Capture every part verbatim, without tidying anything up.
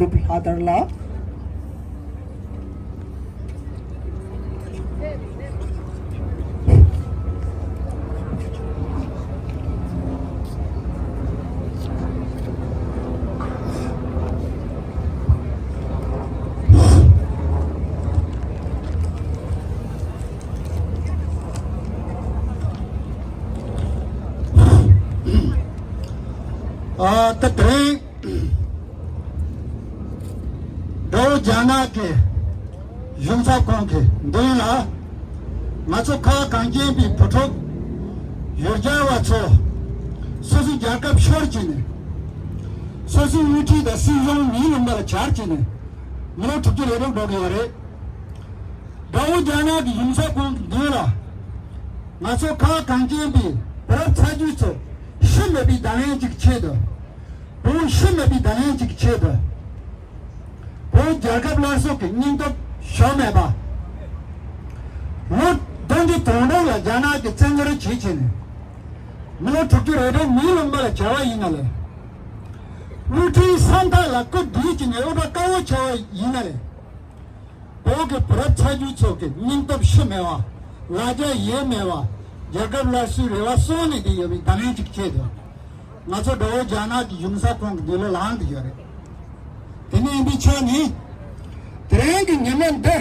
གྲུབ་པའི་ལྷ་དར་ལ། ཨ་ད་དེ་རིང་དགྲ་བོ་རྒྱ་ནག་གི་གཞུང་ཚབ་ཁང་གི་མདུན་ལ་ང་ཚོ་ཁ་གངས་ཅན་པའི་བུ་ཕྲུག་ཡུལ་གྱར་བ་ཚོ་སོ་སོའི་རྒྱལ་ཁབ་ཤོར་བྱས་ནས། སོ་སོའི་དབུ་ཁྲིད་དང་སྲིད་གཞུང་མིའི་ལུང་པ་ལ་གྱར་བྱས་ནས་མི་ལོ་དྲུག་ཅུ་རེ་དྲུག་འགྲོ་གི་ཡོད་རེད། དགྲ་བོ་རྒྱ་ནག་གི་གཞུང་ཚབ་ཁང་གི་མདུན་ལ་ང་ཚོ་ཁ་གངས་ཅན་པའི་བུ་རབས་ཚ་རྒྱུད་ཚོ་ཤི་མེད་པའི་བརྡ་ལན་གཅིག་ཆེད་དུ། བོད་ཤི་མེད་པའི་བརྡ་ལན་གཅིག་ཆེད་དུ། བོད་རྒྱལ་ཁབ་སླར་གསོ་གི་སྙིང་སྟོབས་ཤོར་མེད་པ། ལོ་བདུན་ཅུ་དོན་དྲུག་ལ་རྒྱ་ནག་གིས་བཙན་འཛུལ་བྱས་བྱས་ནས་མི་ལོ་དྲུག་ཅུ་རེ་དྲུག་མིའི་ལུང་པ་ལ་གྱར་བ་ཡིན་ན་ལས། དབུ་ཁྲིད་ས་མཐའ་ལ་སྐུ་བགྲེས་བྱས་ནས་དབུ་སྐྲ་དཀར་བོ་ཆགས་པ་ཡིན་ན་ལས། བོད་ཀྱི་བུ་རབས་ཚ་རྒྱུད་ཚོ་གི་སྙིང་སྟོབས་ཤི་མེད་པ། ལ་རྒྱ་ཡལ་མེད་པ། རྒྱལ་ཁབ་སླར་གསོའི་རེ་བ་གསོ་ནས་བསྡད་ཡོད་པའི་བརྡ་ལན་གཅིག་ཆེད་དུ། ང་ཚོ་དགྲ་བོ་རྒྱ་ནག་གི་གཞུང་ཚབ་ཁང་གི་མདུན་ལ་ལངས་བསྡད་ཡོད་རེད། དེ་ནས་ཡིན་པའི་ཆ་ནི། དེ་རིང་གི་ཉིན་མོ་འདི་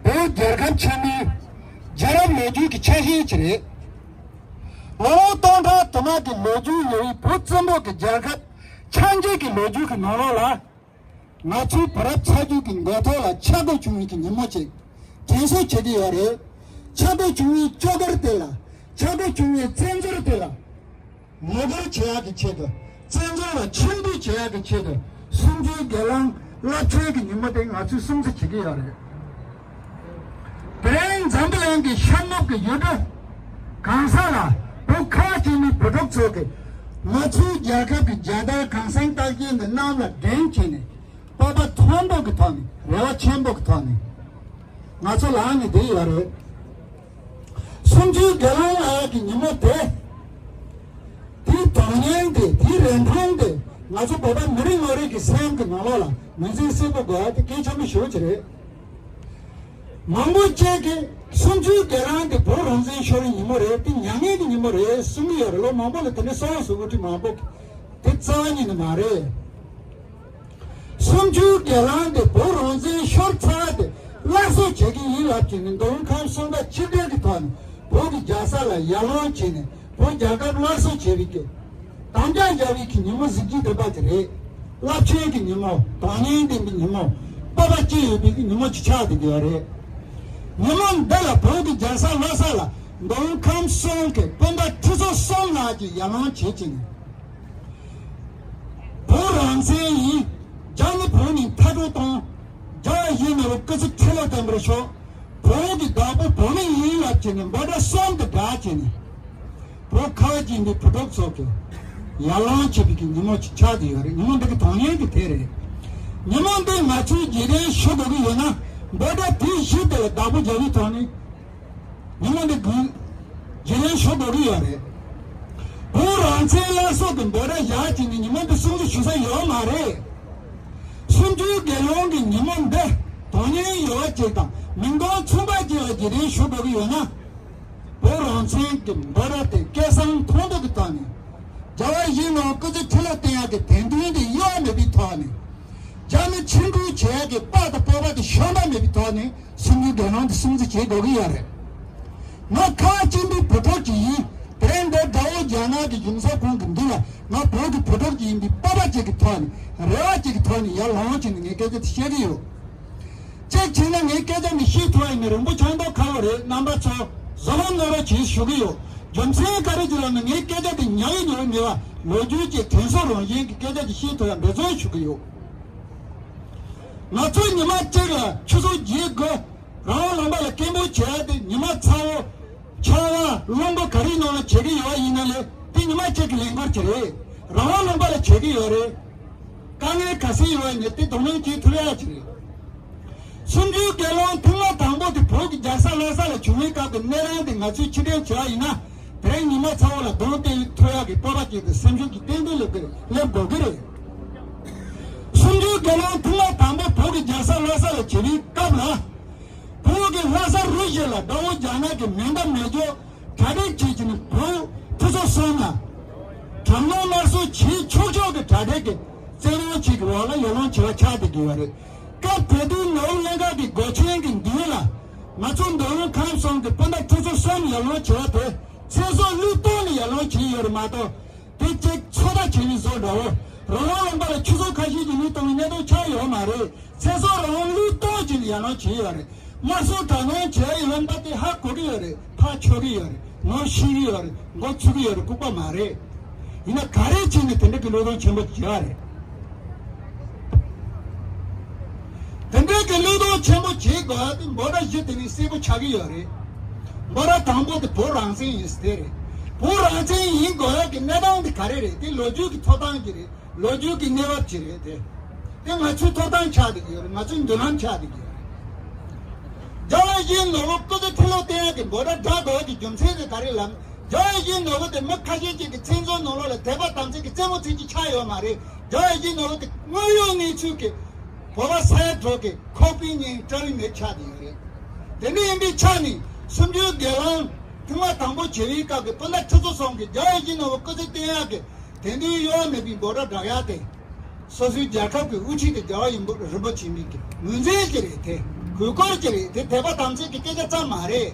བོད་རྒྱལ་ཁབ་ཆེན་མོའི་རྒྱལ་རབས་ལོ་རྒྱུས་ཀྱི་ཆ་ཤས་ཅིག་རེད། ལོ་ངོ་སྟོང་ཕྲག་དུ་མ་གི་ལོ་རྒྱུས་ཡོད་པའི་བོད་བཙན་པོ་གི་རྒྱལ་ཁབ་ཆགས་འཇིག་གི་ལོ་རྒྱུས་ཀྱི་ནང་ལོགས་ལ། ང་ཚོའི་བུ་རབས་ཚ་རྒྱུད་ཀྱི་མགོ་ཐོག་ལ་ཆག་སྒོ་བྱུང་བའི་གི་ཉིན་མོ་ཅིག་དྲན་གསོ་བྱེད་ཀྱི་ཡོད་རེད། ཆག་སྒོ་བྱུང་བའི་སྐྱོ་གར་དེ་ལ། ཆག་སྒོ་བྱུང་བའི་བཙན་འཛུལ་དེ་ལ་ངོ་རྒོལ་བྱེད་ཡག་གི་ཆེད་དུ། བཙན་འཛུལ་ལ་ཕྱིར་འབུད་བྱེད་ཡག་གི་ཆེད་དུ། གསུམ་བཅུའི་སྒེར་ལངས་རླབས་ཆེན་གྱི་ཉིན་མོ་དེ་ང་ཚོས་སྲུང་བརྩི་བྱེད་ཀྱི་ཡོད་རེད། དེ་རིང་འཛམ་བུ་གླིང་གི་ཤར་ནུབ་ཀྱི་ཡུལ་གྲུ་གང་ས་ལ་བོད་ཁ་བ་ཅན་གྱི་བུ་ཕྲུག་ཚོ་གིས་ང་ཚོའི་རྒྱལ་ཁབ་ཀྱི་རྒྱལ་དར་གངས་སེང་སྟག་རྒྱན་དེ་གནམ་ལ་སྒྲེང་བྱས་ནས། སྤོབས་པ་མཐོན་པོ་གི་ཐོག་ནས། རེ་བ་ཆེན་པོ་གི་ཐོག་ནས་ང་ཚོ་ལངས་ནས་བསྡད་ཡོད་རེད། གསུམ་བཅུའི་སྒེར་ལངས་ལ་ཡག་གི་ཉིན་མོ་དེ། དེའི་དོན་སྙིང་དེ། དེའི་རིན་ཐང་དེ་ང་ཚོ་བོད་པ་མི་རེ་ངོ་རེ་གི་སེམས་ཀྱི་ནང་ལོགས་ལ་ངོས་འཛིན་གསལ་པོ་དགོས་ཡ་དེ་གལ་ཆེན་པོ་ཞེ་པོ་ཅིག་རེད། མང་པོ་ཅིག་གིས་གསུམ་བཅུའི་སྒེར་ལངས་དེ་བོད་རང་བཙན་ཤོར་བའི་ཉིན་མོ་རེད། དེ་མྱ་ངན་གྱི་ཉིན་མོ་རེད་གསུང་གི་ཡོད་རེད། ལོ་མང་པོ་ལ་དེ་འདྲའི་གསལ་པོ་བཟོ་དགོས་དུས་མང་པོ་གིས་དེ་རྩ་བ་ཉིད་ནས་མ་རེད། གསུམ་བཅུའི་སྒེར་ལངས་དེ་བོད་རང་བཙན་ཤོར་ཚར་དེ་སླར་གསོ་བྱེད་ཀྱི་ཡིན་ལབ་ཀྱི་ནི། མདོ་དབུས་ཁམས་གསུམ་པ་ཆིག་སྒྲིལ་གྱི་ཐོག་ནས་བོད་ཀྱི་རྒྱལ་ས་ལ་ཡར་ལངས་བྱས་ནས་བོད་རྒྱལ་ཁབ་སླར་གསོ་བྱེད་པའི་གི་དམ་བཅའ་བཞག་པའི་གི་ཉིན་མོ་གཟི་བརྗིད་ལྡན་པ་དེ་རེད། རླབས་ཆེན་གྱི་ཉིན་མོ། དོན་སྙིང་ལྡན་པའི་ཉིན་མོ། སྤོབས་པ་སྐྱེ་ཡོད་པའི་གི་ཉིན་མོ་ཅིག་ཆགས་བསྡད་ཀྱི་ཡོད་རེད། ཉིན་མོ་འདི་ལ་བོད་ཀྱི་རྒྱལ་ས་ལྷ་ས་ལ་མདོ་དབུས་ཁམས་གསུམ་གྱི་སྤུན་ཟླ་ཁྲི་ཚོ་གསུམ་ལྷག་ཅིག་ཡར་ལངས་བྱེད་ཀྱི་ནི། བོད་རང་བཙན་ཡིན། རྒྱ་ནི་བོད་ནས་མཐར་སྐྲོད་བཏང་། རྒྱལ་བ་ཡིད་བཞིན་ནོར་བུ་སྐུ་ཚེ་ཁྲི་ལོ་བརྟན་པར་ཤོག་བོད་ཀྱི་བདག་པོ་བོད་མི་ཡིན་ལབ་བྱས་ནས་འབོད་སྒྲ་གསུམ་དེ་སྒྲོག་བྱས་ནས། བོད་ཁ་བ་ཅན་གྱི་བུ་ཕྲུག་ཚོ་གིས་ཡར་ལངས་བྱེད་པའི་གི་ཉིན་མོ་ཅིག་ཆགས་བསྡད་ཡོད་རེད། ཉིན་མོ་འདི་གི་དོན་སྙིང་དེ་དེ་རེད། ཉིན་མོ་འདི་ང་ཚོས་རྗེས་དྲན་ཞུ་དགོས་ཀྱི་ཡོད་ན། འབོད་སྒྲ་དེ་བཞི་དེ་ལ་བདག་པོ་རྒྱག་པའི་ཐོག་ནས། ཉིན་མོ་འདི་དགུན་རྗེས་ལན་ཞུ་དགོས་ཀྱི་ཡོད་རེད། བོད་རང་བཙན་སླར་གསོ་གི་འབོད་སྒྲ་བཞག་བྱས་ནས་ཉིན་མོ་འདི་སྲུང་བརྩི་ཞུ་ས་ཡོད་མ་རེད། གསུམ་བཅུའི་སྒེར་ལངས་ཀྱི་ཉིན་མོ་འདི་དོན་སྙིང་ཡོད་པ་ཅིག་དང་མིང་དོན་མཚུངས་པ་ཅིག་ལ་རྗེས་དྲན་ཞུ་དགོས་ཀྱི་ཡོད་ན། བོད་རང་བཙན་གྱི་འབོད་སྒྲ་དེ་སྐད་གསང་མཐོན་པོ་གི་ཐོག་ནས། རྒྱལ་བ་ཡིད་བཞིན་ནོར་བུ་སྐུ་ཚེ་ཁྲི་ལོ་བརྟན་ཡག་གི་དད་འདུན་དེ་གཡོ་བ་མེད་པའི་ཐོག་ནས། རྒྱ་མི་ཕྱིར་འབུད་བྱེད་ཡག་གི་དཔའ་དང་སྤོབས་པ་དེ་ཞུམ་པ་མེད་པའི་ཐོག་ནས། གསུམ་བཅུའི་སྒེར་ལངས་དེ་སྲུང་བརྩི་བྱེད་དགོས་ཀྱི་ཡོད་རེད། ང་ཁ་བ་ཅན་པའི་བུ་ཕྲུག་ཅིག་ཡིན། དེ་རིང་འདིར་དགྲ་བོ་རྒྱ་ནག་གི་གཞུང་ཚབ་ཁང་གི་མདུན་ལ་ང་བོད་ཀྱི་བུ་ཕྲུག་ཅིག་ཡིན་པའི་སྤོབས་པ་ཅིག་གི་ཐོག་ནས། རེ་བ་ཅིག་གི་ཐོག་ནས་ཡར་ལངས་བྱས་ནས་ངས་སྐད་ཆ་དེ་བཤད་ཀྱི་ཡོད། གཅིག་བྱས་ན་ངའི་སྐད་ཆ་འདི་བཤད་ཐུབ་ཡ་ཡིན་ན་རིན་པོ་ཆུང་མདོག་ཁ་པོ་རེད། རྣམ་པ་ཚོ་བཟོད་པ་གནང་རོགས་བྱེད་ཞུ་གི་ཡོད། རྒྱུ་མཚན་ག་རེ་ཅིག་ལབ་ན་ངའི་སྐད་ཆ་འདི་ཉར་གི་ཉར་གི་མེད་པ། ལོ་རྒྱུས་ཀྱི་དྲན་གསོ་རང་བཞིན་གྱི་སྐད་ཆ་འདི་བཤད་ཐུབ་ཡ་འབད་བརྩོན་ཞུ་གི་ཡོད། ང་ཚོ་ཉི་མ་གཅིག་ལ་ཆུ་ཚོད་བརྒྱད་དགུ་རང་དབང་ལུང་པ་ལ་སྐད་འབོད་བྱེད་ཡ་དེ་ཉི་མ་ཚ་བོ། ཆར་པ་རླུང་བུ་ག་རེའི་ནང་ལ་བྱེད་ཀྱི་ཡོད་པ་ཡིན་ན་ལས་དེ་ཉི་མ་གཅིག་གི་ལས་འགུལ་ཅིག་རེད། རང་དབང་ལུང་པ་ལ་བྱེད་ཀྱི་ཡོད་རེད། དཀའ་ངལ་ག་ཚད་ཡོད་ནས་དེ་གདོང་ལེན་བྱེད་ཐུབ་ཡ་ཅིག་རེད། གསུམ་བཅུའི་སྒེར་ལངས་ཐེངས་མ་དང་པོ་དེ་བོད་ཀྱི་རྒྱལ་ས་ལྷ་ས་ལ་བྱུང་བའི་སྐབས་ཀྱི་གནས་སྟངས་དེ་ང་ཚོས་ཕྱིར་དྲན་བྱས་པ་ཡིན་ན། དེ་རིང་ཉི་མ་ཚ་བོ་ལ་གདོང་གཏད་ཐུབ་ཡག་གི་སྤོབས་པ་ཅིག་དང་སེམས་ཤུགས་ཀྱི་རྟེན་འབྲེལ་སླེབས་དགོས་ཀྱི་རེད། གསུམ་བཅུའི་ ཀ་ལོང་ཐུང་ལ་དང་པོ་བོད་ཀྱི་རྒྱལ་ས་ལྷ་ས་ལ་བྱེད་པའི་སྐབས་ལ། བོད་ཀྱི་ལྷ་ས་རུ་བཞི་ལ་དགྲ་བོ་རྒྱ་ནག་གི་མེ་མདའ་མེ་སྒྱོགས་གྲ་སྒྲིག་བྱེད་ཀྱི་ནི་བོད་ཁྲི་ཚོ་གསུམ་ལ། གྲང་ལོང་དམར་གསོད་བྱེད་ཆོག་ཆོག་གི་གྲ་སྒྲིག་གི་བཙན་དབང་བྱེད་ཀྱི་འོག་ལ་ཡར་ལོང་བྱེད་པ་ཆགས་བསྡད་ཀྱི་ཡོད་རེད། སྐབས་དེ་དུས་ནོར་བུ་གླིང་ཁ་གི་སྒོ་ཆེན་གྱི་མདུན་ལ། ང་ཚོ་མདོ་དབུས་ཁམས་གསུམ་གྱི་སྤུན་ཟླ་ཁྲི་ཚོ་གསུམ་ཡར་ལོང་བྱེད་པ་དེ་ཚེ་སྲོག་བློས་གཏོང་ནས་ཡར་ལོང་བྱེད་ཡོད་རེད་མ་གཏོགས། དེ་གཅིག་ཚོད་ལྟ་བྱེད་པའི་བཟོ་འདྲ་བོ། རང་དབང་ལུང་པ་ལ་ཆུ་ཚོད་ཁ་ཤས་ཀྱི་མི་གཏོང་བའི་གནད་དོན་ཆགས་ཡོད་མ་རེད། ཚེ་སྲོག་རང་དབང་བློས་གཏོང་བྱས་ནས་ཡར་ལོང་བྱས་ཡོད་རེད། དམར་གསོད་དྲག་གནོན་བྱས་ཡོད་ལུང་པ་དེ་ཧ་གོ་གི་ཡོད་རེད། ཕར་ཆོད་གི་ཡོད་རེད། ངོ་ཤེས་གི་ཡོད་རེད། མགོ་ཚོས་གི་ཡོད་རེད། ལྐུགས་པ་མ་རེད། ཡིན་ན་ག་རེ་བྱས་ནས་དེ་འདྲ་གི་བློས་གཏོང་ཆེན་པོ་བྱས་པ་རེད། དེ་འདྲའི་གི་བློས་གཏོང་ཆེན་པོ་བྱེད་དགོས་ཡ་དེ་འབོད་སྒྲ་བཞི་དེ་ནི་གསལ་པོ་ཆགས་ཀྱི་ཡོད་རེད། འབོད་སྒྲ་དང་པོ་དེ་བོད་རང་བཙན་ཡིན་ཟེར་དེ་རེད། བོད་རང་བཙན་ཡིན་དགོས་ཡ་གི་གནས་སྟངས་དེ་ག་རེ་རེད། དེ་ལོ་རྒྱུས་ཀྱི་ཐོབ་ཐང་ཅིག་རེད། ལོ་རྒྱུས་ཀྱི་གནས་བབ་ཅིག་རེད་དེ། དེ་ང་ཚོའི་ཐོབ་ཐང་ཆགས་བསྡད་ཀྱི་ཡོད་རེད། ང་ཚོའི་མདུན་ལམ་ཆགས་བསྡད་ཀྱི་ཡོད་རེད། རྒྱལ་བ་ཡིད་བཞིན་ནོར་བུ་སྐུ་ཚེ་ཁྲི་ལོ་བརྟན་ཡ་གི་འབོད་སྒྲ་བསྒྲགས་དགོས་ཡ་གི་རྒྱུ་མཚན་དེ་ག་རེ་ལབ་ན། རྒྱལ་བ་ཡིད་བཞིན་ནོར་བུ་དེ་མི་ཁ་ཤས་ཅིག་གི་མཚན་ཚོགས་ནང་ལོགས་ལ་དད་པ་དམ་ཚིག་གི་རྩེད་མོ་རྩེ་རྒྱུ་ཆགས་ཡོད་མ་རེད། རྒྱལ་བ་ཡིད་བཞིན་ནོར་བུ་དེ་དངོས་ཡོད་གནས་ཚུལ་གྱི་བོད་པ་ས་ཡ་དྲུག་གི་ཁོག་པའི་སྙིང་དཔྲལ་བའི་མེ་ཆགས་ཏེ་ཡོད་རེད། དེ་འདྲ་ཡིན་པའི་ཆ་ནས་གསུམ་བཅུའི་སྒེར་ལངས་ཐེངས་མ་དང་པོ་བྱེད་པའི་སྐབས་ཀྱི་སྤུན་ཟླ་ཁྲི་ཚོ་གསུམ་གྱིས་རྒྱལ་བ་ཡིད་བཞིན་ནོར་བུ་སྐུ་ཚེ་བརྟན་ཡག་གི་དད་འདུན་གཡོ་བ་མེད་པའི་འབོད་སྒྲ་བསྒྲགས་ཡག་དེ། སོ་སོའི་རྒྱལ་ཁབ་ཀྱི་དབུ་ཁྲིད་དེ་རྒྱལ་བ་ཡིན་པ་རིན་པོ་ཆེ་མིན་གྱི་ངོས་འཛིན་ཅིག་རེད་དེ། གུས་བཀུར་ཅིག་རེད་དེ། དད་པ་དམ་ཚིག་གི་སྐད་ཆ་ཙམ་མ་རེད།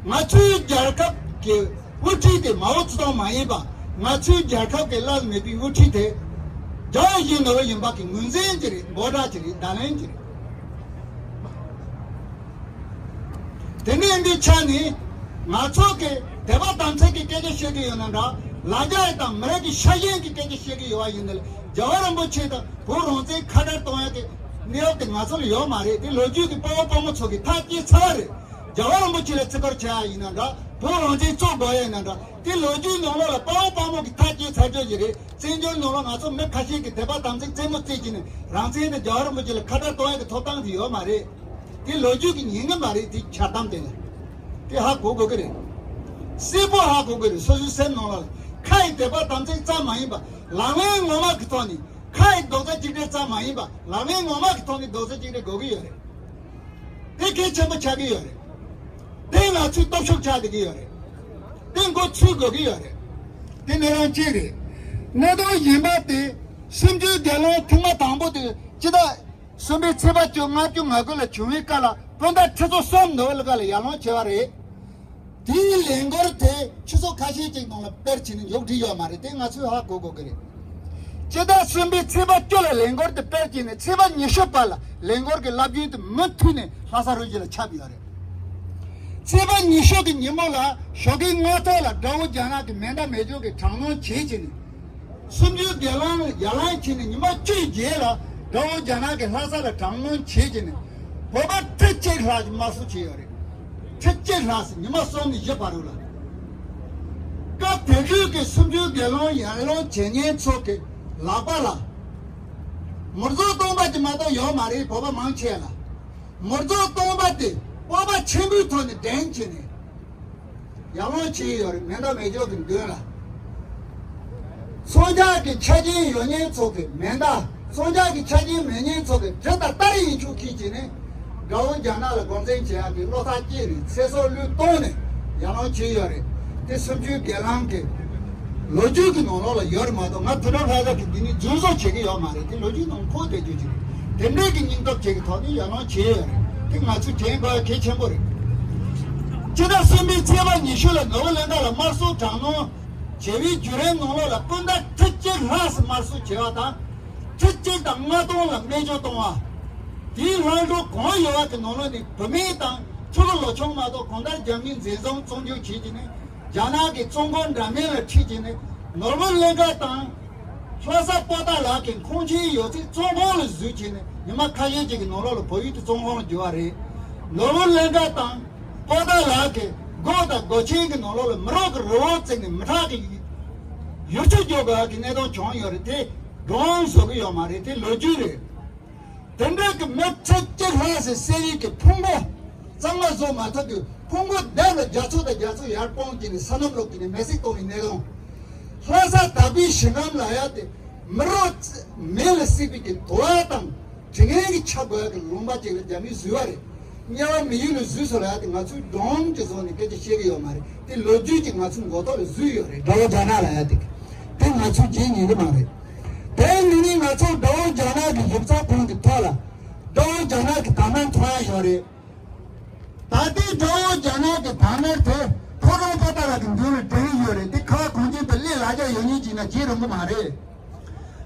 ང་ཚོའི་རྒྱལ་ཁབ་ཀྱི་དབུ་ཁྲིད་དེ་མའོ་ཙེ་ཏུང་མ་ཡིན་པ། ང་ཚོའི་རྒྱལ་ཁབ་ཀྱི་བླ་ན་མེད་པའི་དབུ་ཁྲིད་དེ་རྒྱལ་བ་ཡིད་བཞིན་ནོར་བུ་ཡིན་པ་གི་ངོས་འཛིན་ཅིག་རེད། འབོད་སྒྲ་ཅིག་རེད། བརྡ་ལན་ཅིག་རེད། དེ་འདྲ་ཡིན་པའི་ཆ་ནས་ང་ཚོ་གི་དད་པ་དམ་ཚིག་གི་སྐད་ཆ་བཤད་ཀྱི་ཡོད་ན་འདྲ། ལ་རྒྱ་དང་མི་རིགས་ཀྱི་ཤ་ཞེན་གྱི་སྐད་ཆ་བཤད་ཀྱི་ཡོད་པ་ཡིན་ན། རྒྱལ་བ་རིན་པོ་ཆེ་དང་བོད་རང་བཙན་ཁ་བྲལ་གཏོང་ཡག་གི་གནས་བབ་དེ་ང་ཚོ་ལ་ཡོད་མ་རེད། དེ་ལོ་རྒྱུས་ཀྱི་དཔའ་བོ་དཔའ་མོ་ཚོ་གིས་ཐག་བཅད་ཚར་བ་རེད། རྒྱལ་བ་རིན་པོ་ཆེ་ལ་བརྩི་བཀུར་བྱེད་ཡག་ཡིན་ན་འདྲ། བོད་རང་བཙན་རྩོད་དགོས་ཡག་ཡིན་ན་འདྲ། དེ་ལོ་རྒྱུས་ནང་ལོགས་ལ་དཔའ་བོ་དཔའ་མོ་གིས་ཐག་བཅད་ཚར་རྒྱུ་ཞིག་རེད། བཙན་བྱོལ་ནང་ལོགས་ང་ཚོ་མི་ཁ་ཤས་ཀྱིས་དད་པ་དམ་ཚིག་རྩེད་མོ་རྩེད་ཀྱི་ནི་རང་བཙན་དེ་རྒྱལ་བ་རིན་པོ་ཆེ་ལ་ཁ་བྲལ་གཏོང་ཡག་གི་ཐོབ་ཐང་དེ་ཡོད་མ་རེད། དེ་ལོ་རྒྱུས་ཀྱི་ཉེས་ངན་མ་རེད། དེ་འཆལ་གཏམ་དེ་ལ་དེ་ཧ་གོ་དགོས་ཀྱི་རེད། གསལ་པོ་ཧ་གོ་དགོས་རེད། སོ་སོའི་སེམས་ནང་ལ་ཁ་ཡི་དད་པ་དམ་ཚིག་ཙམ་མ་ཡིན་པ། ལག་ལེན་ངོ་མ་གི་ཐོག་ནས་ཁ་ཡི་རྡོག་རྩ་གཅིག་སྒྲིལ་ཙམ་མ་ཡིན་པ། ལག་ལེན་ངོ་མ་གི་ཐོག་ནས་རྡོག་རྩ་གཅིག་སྒྲིལ་དགོས་ཀྱི་ཡོད་རེད། དེ་གལ་ཆེན་པོ་ཆགས་ཀྱི་ཡོད་རེད། དེ་ང་ཚོའི་སྟོབས་ཤུགས་ཆགས་བསྡད་ཀྱི་ཡོད་རེད། དེ་མགོ་ཚོས་དགོས་ཀྱི་ཡོད་རེད། དེ་ནི་རང་གཅིག་རེད། གནད་དོན་གཞན་པ་དེ་གསུམ་བཅུའི་སྒེར་ལངས་ཐེངས་མ་དང་པོ་དེ་སྤྱི་ཟླ་གསུམ་པའི་ཚེས་པ་བཅོ་ལྔ་བཅོ་ལྔ་དགུ་ལ་བྱུང་བའི་སྐབས་ལ་སྤུན་ཟླ་ཁྲི་ཚོ་གསུམ་ནོར་ལ་ཀ་ལ་ཡར་ལངས་བྱས་པ་རེད། དེའི་ལས་འགུལ་དེ་ཆུ་ཚོད་ཁ་ཤས་ཅིག་ནང་ལ་སྤེལ་བྱས་ནས་མཇུག་སྒྲིལ་ཡོད་མ་རེད། དེ་ང་ཚོས་ཧ་གོ་དགོས་ཀྱི་རེད། སྤྱི་ཟླ་གསུམ་པའི་ཚེས་པ་བཅུ་ལ་ལས་འགུལ་དེ་སྤེལ་བྱས་ནས་ཚེས་པ་ཉི་ཤུ་བར་ལ་ལས་འགུལ་གྱི་རླབས་རྒྱུན་དེ་མུ་མཐུད་ནས་ལྷ་ས་རུ་བཞི་ལ་ཁྱབ་ཡོད་རེད། ཚེས་པ་ཉི་ཤུ་གི་ཉིན་མོ་ལ་ཞོགས་ཀའི་སྔ་ཐོག་ལ་དགྲ་བོ་རྒྱ་ནག་གི་མེ་མདའ་མེ་སྒྱོགས་ཀྱི་དྲག་གནོན་བྱེད་བྱས་ནས། གསུམ་བཅུའི་སྒེར་ལངས་ཡར་ལངས་བྱས་ནས་ཉི་མ་བཅུའི་རྗེས་ལ་དགྲ་བོ་རྒྱ་ནག་གིས་ལྷ་ས་ལ་དྲག་གནོན་བྱེད་ཀྱི་ནས་བོད་པ་ཁྲི་གཅིག་ལྷག་ཅིག་དམར་གསོད་བྱས་ཡོད་རེད། ཁྲི་གཅིག་ལྷག་ཟེར་ཉི་མ་གསུམ་ནས་བཞི་བར་རུ་ལ། སྐབས་དེ་དུས་ཀྱི་གསུམ་བཅུའི་སྒེར་ལངས་ཡར་ལངས་བྱེད་མཁན་ཚོ་གི་ལག་པ་ལ་མུར་རྫོག་སྟོང་པ་ཅིག་མ་གཏོགས་ཡོད་མ་རེད། བོད་པ་མང་ཆེ་ལ་མུར་རྫོག་སྟོང་པ་དེ་སྤོབས་པ་ཆེན་པོའི་ཐོག་ནས་འགྲེང་བྱས་ནས། ཡར་ལངས་བྱས་ཡོད་རེད། མེ་མདའ་མེ་སྒྱོགས་ཀྱི་མདུན་ལ། མཚོན་ཆ་གི་ཆ་རྐྱེན་ཡོད་མཁན་ཚོ་གི་མེ་མདའ། མཚོན་ཆ་གི་ཆ་རྐྱེན་མེད་མཁན་ཚོ་གི་གྲི་དང་སྟ་རེ་ཡིན་ཆོག་ཁྱེར་བྱས་ནས། དགྲ་བོ་རྒྱ་ནག་ལ་དགོངས་སེལ་བྱེད་ཡག་གི་བློ་ཐག་བཅད་ནས་ཚེ་སྲོག་བློས་གཏོང་ནས་ཡར་ལངས་བྱས་ཡོད་རེད། དེ་གསུམ་བཅུའི་སྒེར་ལངས་ཀྱི་ལོ་རྒྱུས་ཀྱི་ནང་ལོགས་ལ་ཡོད་རེད་མ་གཏོགས། ང་དེ་འདྲ་ལྷག་ལྷག་གི་འདི་ནས་རྫུན་བཟོ་བྱེད་ཀྱི་ཡོད་མ་རེད། དེ་ལོ་རྒྱུས་ནང་འཁོད་བསྡད་རྒྱུ་ཅིག་རེད། དེ་འདྲའི་གི་སྙིང་སྟོབས་བྱེད་ཀྱི་ཐོག་ནས་ཡར་ལངས་བྱས་ཡོད་རེད། དེ་ང་ཚོས་དྲན་དགོས་ཡ་གལ་ཆེན་པོ་རེད། སྤྱི་ཟླ་གསུམ་པའི་ཚེས་པ་ཉི་ཤུ་ལ་ནོར་བུ་གླིང་ཁ་ལ་དམར་གསོད་དྲག་གནོན་བྱས་པའི་བརྒྱུད་རིམ་ནང་ལོགས་ལ་སྤུན་ཟླ་ཁྲི་གཅིག་ལྷག་ཙམ་དམར་གསོད་བྱས་པ་དང་། ཁྲི་གཅིག་དང་ལྔ་སྟོང་ལ་རྨས་སྐྱོན་བཏང་བ། དེའི་ལྷག་འཕྲོ་གང་ཡོད་པ་གི་ནང་ལོགས་ནས་བུད་མེད་དང་ཕྲུ་གུ་ལོ་ཆུང་མ་གཏོགས་གང་ལྟར་རྒྱ་མིས་འཛིན་བཟུང་བཙོན་འཇུག་བྱས་ཀྱི་ནས་རྒྱ་ནག་གི་བཙོན་ཁང་འདྲ་མིན་ལ་ཁྲིད་ཀྱི་ནས་ནོར་བུ་གླིང་ཁ་དང་། ལྷ་ས་པོ་ཏཱ་ལ་གི་ཁོངས་ཆེན་ཡོད་ཚད་བཙོན་ཁང་ལ་འཛུལ་བྱས་ནས་ཉི་མ་ཁ་ཤས་ཅིག་གི་ནང་ལོགས་ལ་བལ་ཡུལ་དུ་བཙོན་ཁང་ལ་འགྱུར་བ་རེད། ནོར་བུ་གླིང་ཁ་དང་པོ་ཏཱ་ལ་གི་སྒོ་དང་སྒོ་ཆེན་གྱི་ནང་ལོགས་ལ་མི་རོགས་ཀྱི་རི་བོ་བརྩིགས་ནས་མི་ཁྲག་གི་ཡུར་ཆུ་རྒྱུག་དགོས་ཀྱི་གནད་དོན་བྱུང་ཡོད་རེད། དེ་སྒྲུང་བཟོ་གི་ཡོད་མ་རེད། དེ་ལོ་རྒྱུས་རེད། དེ་འདྲ་གི་མི་ཁྲི་གཅིག་ལྷག་ཙམ་བསད་ཡས་ཀྱི་ཕུང་པོ་གཙང་མ་བཟོ་མ་ཐུབ་དུས་ཕུང་པོ་བརྡབས་ལ་རྒྱ་མཚོ་དང་རྒྱ་མཚོ་ཡར་སྤུངས་ཀྱི་ནས་ས་སྣུམ་བླུགས་ཀྱི་ནས་མེ་བསྲེགས་གཏོང་བའི་གནད་དོན། ལྷ་ས་དག་པའི་ཞིང་ཁམས་ལ་ཡ་དེ་ མི་རོ་མེ་ལ་བསྲེགས་པའི་གི་དུ་བ་དང་དྲི་ངན་གྱི་ཆ་བགོས་ཀྱི་ལུང་པ་ཅིག་ལ་རྒྱ་མིས་བཟོས་པ་རེད། དམྱལ་བ་མི་ཡུལ་ལ་བཟོས་སོང་ལབ་ཡ་དེ་ང་ཚོས་སྒྲུང་གི་བཟོ་ནས་སྐད་ཆ་བཤད་ཀྱི་ཡོད་མ་རེད། དེ་ལོ་རྒྱུས་ཀྱི་ང་ཚོའི་མགོ་ཐོག་ལ་བཟོས་ཡོད་རེད། དགྲ་བོ་རྒྱ་ནག་ལབ་ཡ་དེ་དེ་ང་ཚོས་བརྗེད་ཉན་གི་མ་རེད། དེ་ནི་ནི་ང་ཚོ་དགྲ་བོ་རྒྱ་ནག་གི་ཡིག་ཚགས་ཁང་གི་ཐོག་ལ་དགྲ་བོ་རྒྱ་ནག་གི་དར་དམར་མཐོང་ཡ་ཡོད་རེད། ད་ལྟའི་དགྲ་བོ་རྒྱ་ནག་གི་དར་དམར་དེ་ཕོ་བྲང་པོ་ཏཱ་ལ་གི་མདུན་ལ་སྒྲེང་ཡོད་རེད། དེ་ཁ་བ་གངས་ཅན་པའི་གླེ་ལ་རྒྱ་ཡོད་ཉིན་གཅིག་ན་བརྗེད་རུང་གི་མ་རེད།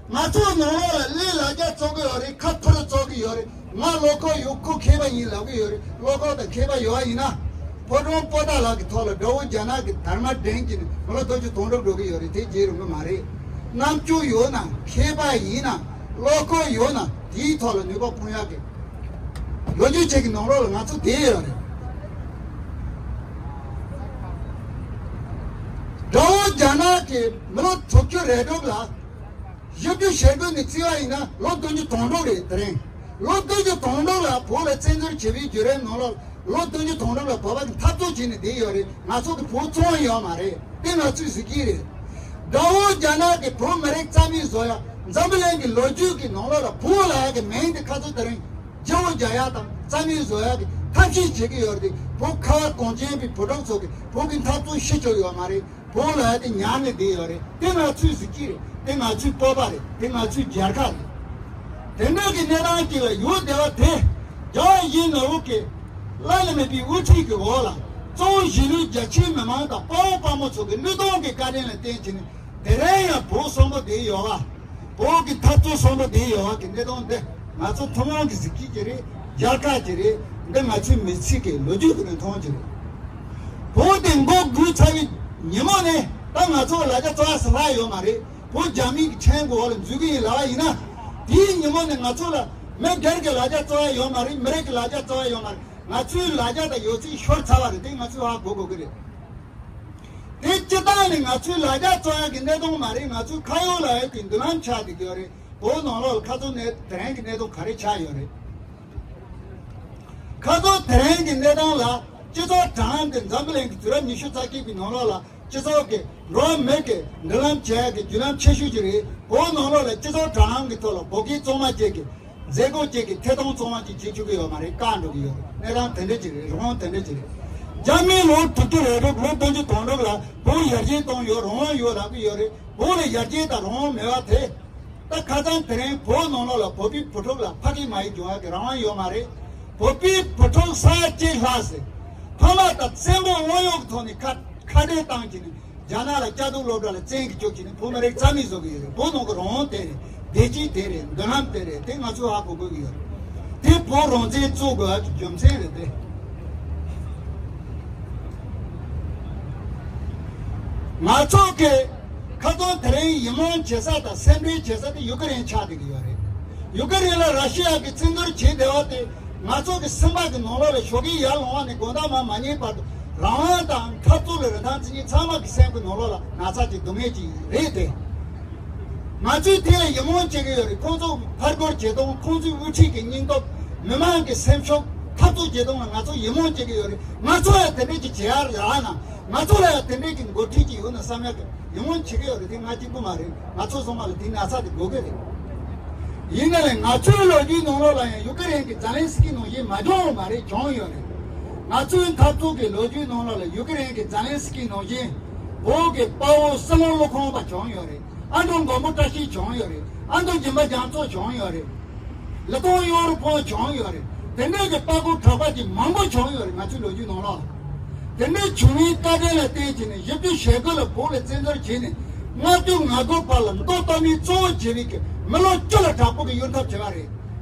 ང་ཚོ་ནང་ལོགས་ལ་གླེ་ལ་རྒྱ་བཙོག་གི་ཡོད་རེད། ཁ་ཕུར་བཙོག་གི་ཡོད་རེད། ང་བློ་ཁོག་ཡོད། ཁོ་མཁས་པ་ཡིན་ལབ་གི་ཡོད་རེད། བློ་ཁོག་དང་མཁས་པ་ཡོད་པ་ཡིན་ན། ཕོ་བྲང་པོ་ཏཱ་ལ་གི་ཐོག་ལ་དགྲ་བོ་རྒྱ་ནག་གི་དར་དམར་སྒྲེང་གྱིན་ནས་ང་ལ་དོན་གྱི་དོན་འགྲུབ་འགྲོ་གི་ཡོད་རེད། དེ་བརྗེད་རུང་གི་མ་རེད། རྣམ་དཔྱོད་ཡོད་ན། མཁས་པ་ཡིན་ན། བློ་ཁོག་ཡོད་ན། དེའི་ཐོག་ལ་ནུས་པ་སྤུངས་ཡག་གི་ལོ་རྒྱུས་ཅིག་གི་ནང་ལོགས་ལ་ང་ཚོ་བསྡད་ཡོད་རེད། དགྲ་བོ་རྒྱ་ནག་གི་མི་ལོ་དྲུག་ཅུ་རེ་དྲུག་ལ་བཞི་བཅུ་ཞེ་དགུ་ནས་བརྩི་བ་ཡིན་ན་ལོ་བདུན་ཅུ་དོན་དྲུག་རེད། དེ་རིང་ལོ་བདུན་ཅུ་དོན་དྲུག་ལ་བོད་ལ་བཙན་འཛུལ་བྱས་པའི་བརྒྱུད་རིམ་ནང་ལོགས་ལོ་བདུན་ཅུ་དོན་དྲུག་ལ་བོད་པ་གི་འཐབ་རྩོད་བྱས་ནས་བསྡད་ཡོད་རེད། ང་ཚོ་གི་བོད་བཙོང་ཡོད་མ་རེད། དེ་ང་ཚོའི་གཟི་བརྗིད་རེད། དགྲ་བོ་རྒྱ་ནག་གིས་བོད་མི་རིགས་རྩ་མེད་བཟོ་ཡ། འཛམ་བུ་གླིང་གི་ལོ་རྒྱུས་ཀྱི་ནང་ལོགས་ལ་བོད་ལབ་ཡ་གི་མིང་དེ་ཁ་ཚོ་དེ་རིང་རྒྱ་བོ་རྒྱག་ཡ་དང་རྩ་མེད་བཟོ་ཡ་གི་ཐབས་ཤེས་བྱེད་ཀྱི་ཡོད་རེད། བོད་ཁ་བ་གངས་ཅན་པའི་བོད་ཕྲུག་ཚོ་གིས་བོད་ཀྱི་འཐབ་རྩོད་ཤི་ཆོག་ཡོད་མ་རེད། བོད་ལབ་ཡ་དེ་ཉར་ནས་བསྡད་ཡོད་རེད། དེ་ང་ཚོའི་གཟི་བརྗིད་རེད། དེ་ང་ཚོའི་སྤོབས་པ་རེད། དེ་ང་ཚོའི་རྒྱལ་ཁ་རེད། དེ་འདྲ་གི་གནས་སྟངས་ཅིག་ལ་ཡུལ་སྡེ་བ་དེ་རྒྱལ་བ་ཡིད་བཞིན་ནོར་བུ་གི་བླ་ན་མེད་པའི་དབུ་ཁྲིད་ཀྱི་འོག་ལ་གཙོ་བོ་གཞིས་ལུས་རྒྱ་ཆེའི་མི་མང་དང་དཔའ་བོ་དཔའ་མོ་ཚོ་གི་བློས་གཏོང་གི་བཀའ་དྲིན་ལ་བརྟེན་བྱས་ནས་དེ་རིང་ཡང་བོད་གསོན་པོ་བསྡད་ཡོད་པ། བོད་ཀྱི་འཐབ་རྩོད་གསོན་པོ་བསྡད་ཡོད་པ་གི་གནས་སྟངས་འདི་ང་ཚོ་ཐུན་མོང་གི་གཟི་བརྗིད་ཅིག་རེད། རྒྱལ་ཁ་ཅིག་རེད། འདི་ང་ཚོའི་མི་ཚེ་གི་ལོ་རྒྱུས་ཀྱི་རིན་ཐང་ཅིག་རེད། བོད་དེ་མགོ་སྒུར་ཚར་བའི་ཉིན་མོ་ནས་ད་ང་ཚོ་ལ་རྒྱ་རྩ་བ་སུ་ལྷག་ཡོད་མ་རེད། བོད་རྒྱ་མིའི་ཁྲིམས་ཀྱི་འོག་ལ་འཛུལ་གི་ཡིན་ལབ་པ་ཡིན་ན། དེའི་ཉིན་མོ་ནས་ང་ཚོ་ལ་མི་སྒེར་གྱི་ལ་རྒྱ་རྩ་བ་ཡོད་མ་རེད། མི་རིགས་ཀྱི་ལ་རྒྱ་རྩ་བ་ཡོད་མ་རེད། ང་ཚོའི་ལ་རྒྱ་དང་ཡོད་ཚད་ཤོར་ཚར་བ་རེད། དེ་ང་ཚོས་ཧ་གོ་དགོས་ཀྱི་རེད། དེ་སྤྱིར་བཏང་ནས་ང་ཚོའི་ལ་རྒྱ་རྩ་བ་གི་གནས་སྟངས་མ་རེད། ང་ཚོའི་ཁ་ཡོད་ལག་ཡོད་ཀྱི་མདུན་ལམ་ཆགས་བསྡད་ཀྱི་ཡོད་རེད། བོད་ནང་ལོགས་ལ་ཁ་ཚོན་ནས་དེ་རིང་གི་གནས་སྟངས་ག་རེ་ཆགས་ཡོད་རེད། ཁ་སང་དེ་རིང་གི་གནས་སྟངས་ལ་སྤྱི་ཚོགས་དྲ་ལམ་དེ་འཛམ་བུ་གླིང་གི་དུས་རབས་ཉི་ཤུ་རྩ་གཅིག་པའི་ནང་ལོགས་ལ་སྤྱི་ཚོགས་ཀྱི་འགྲོ་བ་མི་གི་མདུན་ལམ་བྱེད་ཡག་གི་བརྒྱུད་ལམ་ཆེ་ཤོས་ཅིག་རེད། བོད་ནང་ལོགས་ལ་སྤྱི་ཚོགས་དྲ་ལམ་གི་ཐོག་ལ་བོད་སྐད་གཙང་མ་ཅིག་གི་མཛད་སྒོ་ཅིག་གི་ཐད་གཏོང་གཙང་མ་ཅིག་བྱེད་ཆོག་གི་ཡོད་མ་རེད། བཀག་འགྲོ་གི་ཡོད་རེད། གནས་སྟངས་དེ་འདྲ་ཅིག་རེད། རང་དབང་དེ་འདྲ་ཅིག་རེད། རྒྱ་མིའི་ལོ་དྲུག་ཅུ་རེ་དྲུག་ལོ་བདུན་ཅུ་དོན་དྲུག་ལ་བོད་ཡར་རྒྱས་གཏོང་ཡོད། རང་དབང་ཡོད་ལབ་གི་ཡོད་རེད། བོད་ལ་ཡར་རྒྱས་དང་རང་དབང་མེད་པ་དེ། ད་ཁ་སང་དེ་རིང་བོད་ནང་ལོགས་ལ་བོད་པའི་བུ་ཕྲུག་ལ་ཕ་སྐད་མ་ཡིག་སྦྱོང་ཡག་གི་རང་དབང་ཡོད་མ་རེད། བོད་པའི་བུ་ཕྲུག་ས་ཡ་གཅིག་ལྷག་ཟེར། ཕ་མ་དང་བཙན་པོ་དབང་གཡོག་གི་ཐོག་ནས་ཁ་ཁ་བྲལ་བཏང་གི་ནས་རྒྱ་ནག་ལ་བཅའ་སྡོད་སློབ་གྲྭ་ལ་བཙན་གྱིས་བཅུག་གི་ནས་བོད་མི་རིགས་རྩ་མེད་བཟོ་གི་ཡོད་རེད། བོད་ནང་གི་རང་དབང་དེ་རེད། བདེ་སྐྱིད་དེ་རེད། མདུན་ལམ་དེ་རེད། དེ་ང་ཚོས་ཧ་གོ་དགོས་ཀྱི་ཡོད་རེད། དེ་བོད་རང་བཙན་རྩོད་དགོས་ཡག་གི་རྒྱུ་མཚན་རེད་དེ། ང་ཚོ་གི་ཁ་སང་དེ་རིང་ཡིད་སྨོན་བྱེད་ས་དང་སེམས་ཁྲལ་བྱེད་ས་དེ་ཡུ་ཀེ་རེན་ཆགས་བསྡད་ཀྱི་ཡོད་རེད། ཡུ་ཀེ་རེན་ལ་ར་ཤི་ཡ་གི་བཙན་འཛུལ་བྱས་བསྡད་པ་དེ་ང་ཚོ་གི་སེམས་པ་གི་ནང་ལོགས་ལ་ཞོགས་ཀས་ཡར་ལངས་པ་ནས་དགོང་དག་མར་མ་ཉལ་བར་དུ་རང་དབང་དང་འཐབ་རྩོད་ལ་རིན་ཐང་བརྩི་མཁན་ཚང་མ་གི་སེམས་གི་ནང་ལོགས་ལ་ན་ཚ་ཅིག་སྡུག་བསྔལ་ཅིག་རེད་དེ། ང་ཚོས་དེ་ལ་ཡིད་སྨོན་བྱེད་ཀྱི་ཡོད་རེད། ཁོང་ཚོ་ཕར་རྒོལ་བྱེད་སྟངས། ཁོང་ཚོའི་དབུ་ཁྲིད་ཀྱི་སྙིང་སྟོབས། མི་མང་གི་སེམས་ཤུགས། འཐབ་རྩོད་བྱེད་སྟངས་ལ་ང་ཚོ་ཡིད་སྨོན་བྱེད་ཀྱི་ཡོད་རེད། ང་ཚོ་ཡང་དེ་འདྲས་ཀྱི་བྱེད་ཡག་ལ་ཡང་ན་ང་ཚོ་ལ་ཡང་དེ་འདྲས་ཀྱི་འགོ་ཁྲིད་ཅིག་ཡོད་ན་བསམ་ཡག་གི་ཡིད་སྨོན་བྱེད་ཀྱི་ཡོད་རེད། དེ་ང་གཅིག་པུ་མ་རེད། ང་ཚོ་ཚང་མ་ལ་དེ་ན་ཚ་དེ་དགོས་ཀྱི་རེད། ཡིན་ན་ལས་ང་ཚོའི་ལོ་རྒྱུས་ནང་ལོགས་ལ་ཡང་ཡུ་ཀེ་རེན་གྱི་ཛ་ལན་སི་ཀི་ནང་བཞིན་མ་བྱུང་བ་མ་རེད། བྱུང་ཡོད་རེད། ང་ཚོའི་འཐབ་རྩོད་ཀྱི་ལོ་རྒྱུས་ནང་ལོགས་ལ་ཡུ་ཀེ་རེན་གྱི་ཛ་ལན་སི་ཀི་ནང་བཞིན་བོད་ཀྱི་དཔའ་བོ་སྲིད་བློན་ཀླུ་ཁང་པ་བྱུང་ཡོད་རེད། ཨ་འབྲུག་མགོན་པོ་བཀྲ་ཤིས་བྱུང་ཡོད་རེད། ཨ་མདོ་སྦྱིན་པ་རྒྱ་མཚོ་བྱུང་ཡོད་རེད། ལི་ཐང་གཡོ་རུ་ཕུ་བྱུང་ཡོད་རེད། དེ་འདྲའི་གི་དཔའ་རྒོད་གྲགས་པ་ཅིག་མང་པོ་བྱུང་ཡོད་རེད། ང་ཚོའི་ལོ་རྒྱུས་ནང་ལ། དེ་འདྲའི་བྱུང་བའི་བཀའ་དྲིན་ལ་བརྟེན་བྱས་ནས་བཞི་བཅུ་ཞེ་དགུ་ལ་བོད་ལ་བཙན་འཛུལ་བྱས་ནས་ལྔ་བཅུ་ང་དགུ་བར་ལ་མདོ་སྟོད་སྨད་གཙོ་བོ་བྱས་པའི་གི་མི་ལོ་བཅུ་ལ་དྲག་པོ་གི་གཡོ་འཐབ་བྱས་པ་རེད།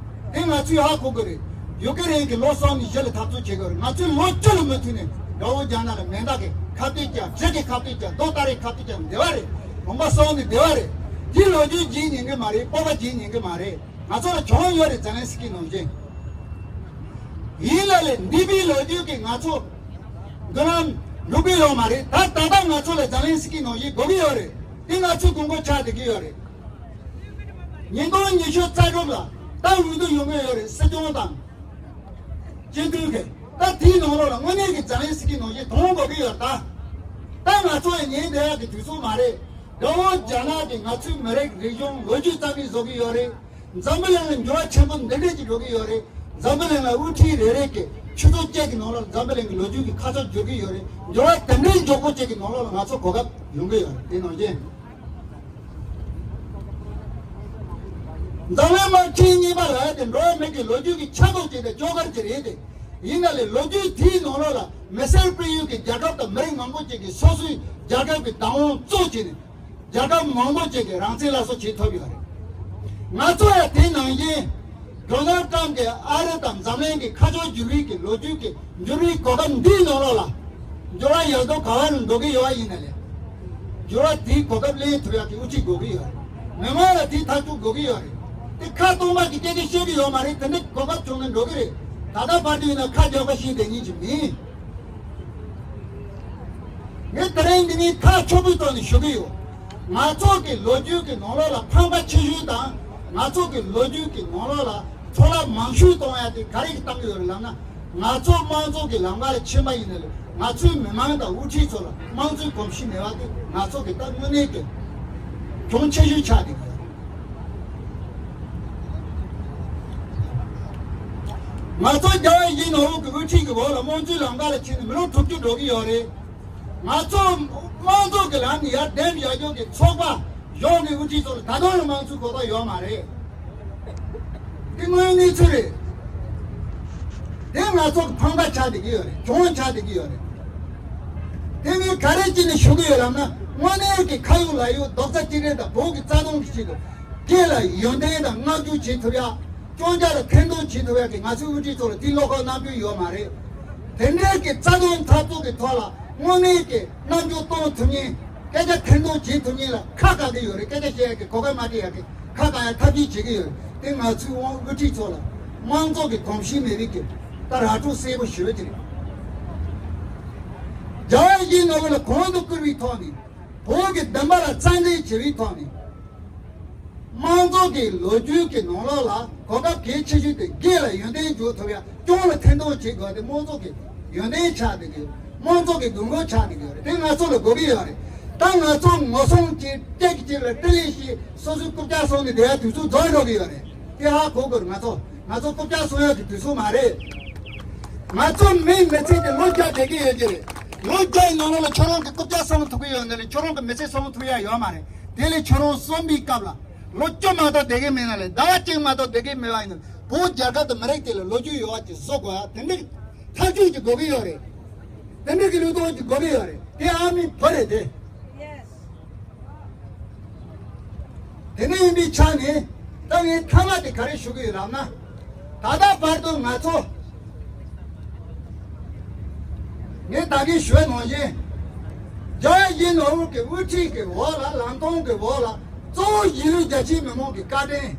དེ་ང་ཚོས་ཧ་གོ་དགོས་རེད། ཡུ་ཀེ་རེན་གྱི་ལོ་གསུམ་ནས་བཞི་ལ་འཐབ་རྩོད་བྱེད་དགོས་རེད། ང་ཚོས་ལོ་བཅུ་ལ་མུ་མཐུད་ནས་དགྲ་བོ་རྒྱ་ནག་ལ་མེ་མདའ་གི་ཁ་གཏད་བཅག་རྒྱ་གི་ཁ་གཏད་བཅག་རྡོ་སྟ་རེ་ཁ་གཏད་བཅག་བསྡད་པ་རེད། ལུང་པ་གསུམ་ནས་བསྡད་པ་རེད། དེའི་ལོ་རྒྱུས་བརྗེད་ཉན་གི་མ་རེད། སྤོབས་པ་བརྗེད་ཉན་གི་མ་རེད། ང་ཚོ་ལ་བྱུང་ཡོད་རེད། ཛེ་ལན་སི་ཀི་ནང་བཞིན། ཡིན་ལ་ལས་འདས་པའི་ལོ་རྒྱུས་ཀྱིས་ང་ཚོ་འདི་ན་འགྲོ་གི་ཡོད་མ་རེད། ད་ད་ལྟ་ང་ཚོ་ལ་ཛེ་ལན་སི་ཀི་ནང་བཞིན་དགོས་ཀྱི་ཡོད་རེད། དེ་ང་ཚོའི་དགོས་མཁོ་ཆགས་བསྡད་ཀྱི་ཡོད་རེད། ཉིས་སྟོང་ཉི་ཤུ་རྩ་དྲུག་ལ་ད་འོས་བསྡུ་ཡོང་གི་ཡོད་རེད། སྲིད་སྐྱོང་དང་སྤྱི་འཐུས་ཀྱི། ད་དེའི་ནང་ལོགས་ལ་དངོས་གནས་ཀྱི་ཛེ་ལན་སི་ཀི་ནང་བཞིན་གཏོང་དགོས་ཀྱི་ཡོད་རེད། ད་ད་ང་ཚོ་ཡང་ཉན་བསྡད་ཡག་གི་དུས་ཚོད་མ་རེད། དགྲ་བོ་རྒྱ་ནག་གིས་ང་ཚོའི་མི་རིགས་རིག་གཞུང་ལོ་རྒྱུས་རྩ་མེད་བཟོ་གི་ཡོད་རེད། འཛམ་བུ་གླིང་ལ་འགྱུར་བ་ཆེན་པོ་འདི་འདྲས་ཀྱི་འགྲོ་གི་ཡོད་རེད། འཛམ་བུ་གླིང་ལ་དབུ་ཁྲིད་རེ་རེ་གིས་ཆུ་ཚོད་གཅིག་གི་ནང་ལ་འཛམ་བུ་གླིང་གི་ལོ་རྒྱུས་ཀྱི་ཁ་ཕྱོགས་བསྒྱུར་གི་ཡོད་རེད། འགྱུར་བ་དེ་འདྲའི་མགྱོགས་པོ་གཅིག་གི་ནང་ལོགས་ལ་ང་ཚོ་གོ་སྐབས་ཡོང་གི་ཡོད་རེད། དེ་ནང་བཞིན། འཛམ་གླིང་དམག་ཆེན་གཉིས་པ་ལབ་ཡ་དེ་འགྲོ་བ་མི་གི་ལོ་རྒྱུས་ཀྱི་ཆ་ཚང་ཅིག་དང་ཅོག་འཐདཔ་ཅིག་རེད་དེ། ཡིན་ན་ལས་ལོ་རྒྱུས་དེའི་ནང་ལོགས་ལ་མི་སེར་སྤེལ་ཡུལ་གྱི་རྒྱལ་ཁབ་དང་མི་རིགས་མང་པོ་ཅིག་གིས་སོ་སོའི་རྒྱལ་ཁབ་ཀྱི་བདག་དབང་བཙུགས་བྱས་ནས། རྒྱལ་ཁབ་མང་པོ་ཅིག་གིས་རང་བཙན་སླར་གསོ་བྱེད་ཐུབ་ཡོད་རེད། ང་ཚོ་ཡང་དེ་ནང་བཞིན། ཌོ་ནལ་ཊམ་གྱིས་ཨ་རི་དང་འཛམ་གླིང་གི་ཁ་ཕྱོགས་བསྒྱུར་བའི་གི་ལོ་རྒྱུས་ཀྱི་འགྱུར་བའི་གོ་སྐབས་འདིའི་ནང་ལོགས་ལ། འགྱུར་བ་ཡག་སྡུག་ག་བ་ནས་འགྲོ་གི་ཡོད་པ་ཡིན་ན་ལས། འགྱུར་བ་དེའི་གོ་སྐབས་ལེན་ཐུབ་ཡག་གི་དབུ་ཁྲིད་དགོས་ཀྱི་ཡོད་རེད། མི་མང་ལ་དེའི་ཐག་གཅོད་དགོས་ཀྱི་ཡོད་རེད། དེ་ཁ་སྟོང་པ་གི་སྐད་ཆ་བཤད་ཀྱི་ཡོད་མ་རེད། དེ་འདྲ་གོ་སྐབས་བྱུང་ན་འགྲོ་གི་རེད། ད་ལྟ་བར་དུ་ཡིན་ན་ཁ་རྒྱག་པ་ཞིག་དེ་ཉིད་ཀྱི་མིན། ངས་དེ་རིང་འདི་ནས་ཐག་ཆོད་པོའི་ཐོག་ནས་ཞུ་གི་ཡོད། ང་ཚོ་གི་ལོ་རྒྱུས་ཀྱི་ནང་ལོགས་ལ་ཕངས་པ་ཆེ་ཤོས་དང་། ང་ཚོ་གི་ལོ་རྒྱུས་ཀྱི་ནང་ལོགས་ལ་ཚོར་བ་མང་ཤོས་གཏོང་ཡ་དེ་ག་རེ་གིས་བཏང་གི་ཡོད་རེད་ལབ་ན། ང་ཚོ་དམངས་གཙོ་གི་ལམ་ཁ་ལ་ཕྱིན་པ་ཡིན་ན་ལས། ང་ཚོའི་མི་མང་དང་དབུ་ཁྲིད་ཚོ་ལ་དམངས་གཙོའི་གོམས་གཤིས་མེད་པ་དེ་ང་ཚོ་གི་ད་དངོས་གནས་ཀྱི་གྱོང་ཆེ་ཤོས་ཆགས་བསྡད་ཀྱི་ཡོད་རེད། ང་ཚོ་རྒྱལ་བ་ཡིད་བཞིན་ནོར་བུ་གི་དབུ་ཁྲིད་ཀྱི་འོག་ལ་དམངས་གཙོའི་ལམ་ཁ་ལ་ཕྱིན་ནས་མི་ལོ་དྲུག་ཅུ་འགྲོ་གི་ཡོད་རེད། ང་ཚོ་དམངས་གཙོ་གི་ལམ་ནས་ཡར་འདེམས་ཡར་རྒྱུག་གི་ཚོགས་པ་གཞུང་གི་དབུ་ཁྲིད་ཚོ་ལ་ད་དུང་ཡང་དམངས་གཙོའི་གོ་རྟོགས་ཡོད་མ་རེད། དེ་དངོས་གནས་ཚུལ་རེད། དེ་ང་ཚོ་གི་ཕངས་པ་ཆགས་བསྡད་ཀྱི་ཡོད་རེད། གྱོང་ཆགས་བསྡད་ཀྱི་ཡོད་རེད། དེ་ངས་ག་རེ་བྱས་ནས་ཞུ་གི་ཡོད་ལབ་ན། དངོས་གནས་ཀྱི་ཁ་ཡོད་ལག་ཡོད་རྡོག་རྩ་གཅིག་སྒྲིལ་དང་བོད་ཀྱི་རྩ་དོན་གྱི་ཆེད་དུ། སྒེར་ལ་ཡོན་ཏན་དང་བསྔགས་བརྗོད་བྱེད་ཐུབ་ཡ། སྐྱོན་ཆ་ལ་ཐེར་འདོན་བྱེད་ཐུབ་ཡ་གི་ང་ཚོའི་དབུ་ཁྲིད་ཚོ་ལ་དེ་བློ་ཁོག་རྣམ་འགྱུར་ཡོད་མ་རེད། དེ་འདྲའི་གི་རྩ་དོན་འཐབ་རྩོད་ཀྱི་ཐོག་ལ་དངོས་གནས་ཀྱི་རྣམ་འགྱུར་གཏོང་ཐུབ་མཁན། སྐད་ཆ་ཐེར་འདོན་བྱེད་ཐུབ་མཁན་ལ་ཁ་བཀག་གི་ཡོད་རེད། སྐད་ཆ་བཤད་ཡ་གི་གོ་སྐབས་མ་སྤྲད་ཡ་གི་ཁ་བཀག་ཡ་ཐབས་ཤེས་བྱེད་ཀྱི་ཡོད་རེད། དེ་ང་ཚོའི་དབང་དབུ་ཁྲིད་ཚོ་ལ་དམངས་གཙོ་གི་གོམས་གཤིས་མེད་པའི་གི་ད་ར་སྤྲོད་གསལ་པོ་ཞུ་བ་ཅིག་རེད། རྒྱལ་བ་ཡིད་བཞིན་ནོར་བུ་ལ་གོང་དུ་བཀུར་བའི་ཐོག་ནས། བོད་ཀྱི་བདེན་པ་ལ་རྩ་འཛིན་བྱེད་པའི་ཐོག་ནས། དམངས་གཙོ་གི་ལོ་རྒྱུས་ཀྱི་ནང་ལོགས་ལ་གོ་སྐབས་གལ་ཆེ་ཤོས་དེ་སྒེར་ལ་ཡོན་ཏན་འཇོག་ཐུབ་ཡ། སྐྱོན་ལ་ཐེར་འདོན་བྱེད་དགོས་དེ་དམངས་གཙོ་གི་ཡོན་ཏན་ཆགས་བསྡད་ཀྱི་ཡོད། དམངས་གཙོ་གི་དགོས་མཁོ་ཆགས་བསྡད་ཀྱི་ཡོད་རེད། དེ་ང་ཚོ་ལ་དགོས་ཀྱི་ཡོད་རེད། ད་ང་ཚོ་ངོ་སྲུང་བྱེད་སྐད་ཀྱི་ཅིག་ལ་སྤྲེལ་ལད་བྱེད་སོ་སོའི་རྐུབ་བཀྱག་སྲུང་ནས་བསྡད་ཡ་དུས་ཚོད་རྫོགས་འགྲོ་གི་ཡོད་རེད། དེ་ཧ་གོ་དགོས་རེད། ང་ཚོ་ང་ཚོ་རྐུབ་བཀྱག་སྲུང་ཡ་གི་དུས་ཚོད་མ་རེད། ང་ཚོ་མིའི་མི་ཚེ་དེ་ལོ་བརྒྱ་བསྡད་ཀྱི་ཡོད་ཀྱི་རེད། ལོ་བརྒྱ་ཡི་ནང་ལོགས་ལ་ཁྱོད་རང་གི་རྐུབ་བཀྱག་སྲུང་ཐུབ་ཀྱི་ཡོད་ན་ལས་ཁྱོད་རང་གི་མི་ཚེ་སྲུང་ཐུབ་ཡ་ཡོད་མ་རེད། དེ་ལས་ཁྱོད་རང་གསོན་པའི་སྐབས་ལ། ལོ་བཅུ་མ་གཏོགས་བསྡད་ཀྱི་མེད་ན་ལས། ཟླ་བ་གཅིག་མ་གཏོགས་བསྡད་ཀྱི་མེད་པ་ཡིན་ན། བོད་རྒྱལ་ཁབ་དང་མི་རིགས་དེ་ལ་ལོ་རྒྱུས་ཡོད་པ་ཅིག་བཟོ་དགོས་ཡ། དེ་འདྲའི་ཐབས་ཇུས་ཅིག་དགོས་ཀྱི་ཡོད་རེད། དེ་འདྲའི་གི་ལུགས་སྟོབས་ཅིག་དགོས་ཀྱི་ཡོད་རེད། དེ་ཨ་མའི་བུ་རེད་དེ། དེ་འདྲ་ཡིན་པའི་ཆ་ནས་ད་ངས་མཐའ་མ་དེ་ག་རེ་ཞུ་གི་ཡོད་ལབ་ན། ད་ལྟ་བར་དུ་ང་ཚོ། ངས་ད་གིན་ཞུས་ནང་བཞིན། རྒྱལ་བ་ཡིད་བཞིན་ནོར་བུ་གི་དབུ་ཁྲིད་ཀྱི་འོག་ལ། ལམ་སྟོན་གྱི་འོག་ལ། གཙོ་བོ་གཞིས་ལུས་རྒྱ་ཆེའི་མི་མང་གི་བཀའ་དྲིན།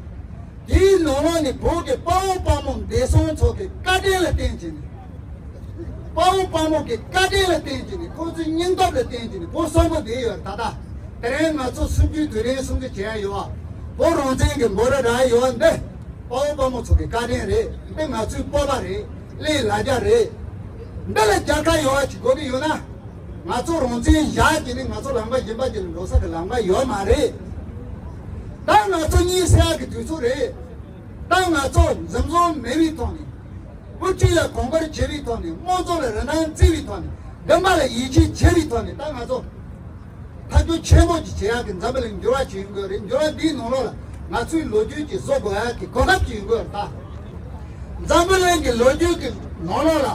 དེའི་ནང་ལོགས་ནས་བོད་ཀྱི་དཔའ་བོ་དཔའ་མོ་འདས་སོང་ཚོ་གི་བཀའ་དྲིན་ལ་བརྟེན་བྱས་ནས། དཔའ་བོ་དཔའ་མོ་གི་བཀའ་དྲིན་ལ་བརྟེན་བྱས་ནས། ཁོ་ཚོའི་སྙིང་སྟོབས་ལ་བརྟེན་བྱས་ནས་བོད་གསོན་པོ་བསྡད་ཡོད་རེད། ད་ལྟ་དེ་རིང་ང་ཚོ་སུམ་ཅུའི་དུས་དྲན་སྲུང་བརྩི་བྱེད་ཡ་ཡོད་པ། བོད་རང་བཙན་གྱི་འབོད་སྒྲ་རྒྱག་ཡ་ཡོད་པ་འདི། དཔའ་བོ་དཔའ་མོ་ཚོ་གི་བཀའ་དྲིན་རེད། འདི་ང་ཚོའི་སྤོབས་པ་རེད། གླེང་ལ་རྒྱ་རེད། འདི་ལ་རྒྱལ་ཁ་ཡོད་པ་ཅིག་དགོས་ཀྱི་ཡོད་ན། ང་ཚོ་རང་བཙན་བཞག་བྱས་ནས་ང་ཚོ་ལམ་ཁ་གཞན་པ་ཅིག་ལ་འགྲོ་ས་གི་ལམ་ཁ་ཡོད་མ་རེད། ད་ང་ཚོ་གཉིད་སད་ཡག་གི་དུས་ཚོད་རེད། ད་ང་ཚོ་འཛིན་བཟུང་མེད་པའི་ཐོག་ནས། དབུ་ཁྲིད་ལ་གོང་བཀུར་བྱེད་པའི་ཐོག་ནས། དམངས་གཙོ་ལ་རིན་ཐང་བརྩི་བའི་ཐོག་ནས། བདེན་པ་ལ་ཡིད་ཆེས་བྱེད་པའི་ཐོག་ནས། ད་ང་ཚོ་ཐག་གཅོད་ཆེན་པོ་ཅིག་བྱེད་ཡག་གི་འཛམ་བུ་གླིང་འགྱུར་བ་ཅིག་ཡོང་གི་རེད། འགྱུར་བ་འདིའི་ནང་ལོགས་ལ་ང་ཚོའི་ལོ་རྒྱུས་ཀྱི་བཟོ་དགོས་ཡག་གི་གོ་སྐབས་ཅིག་ཡོང་གི་རེད། ད་འཛམ་བུ་གླིང་གི་ལོ་རྒྱུས་ཀྱི་ནང་ལོགས་ལ་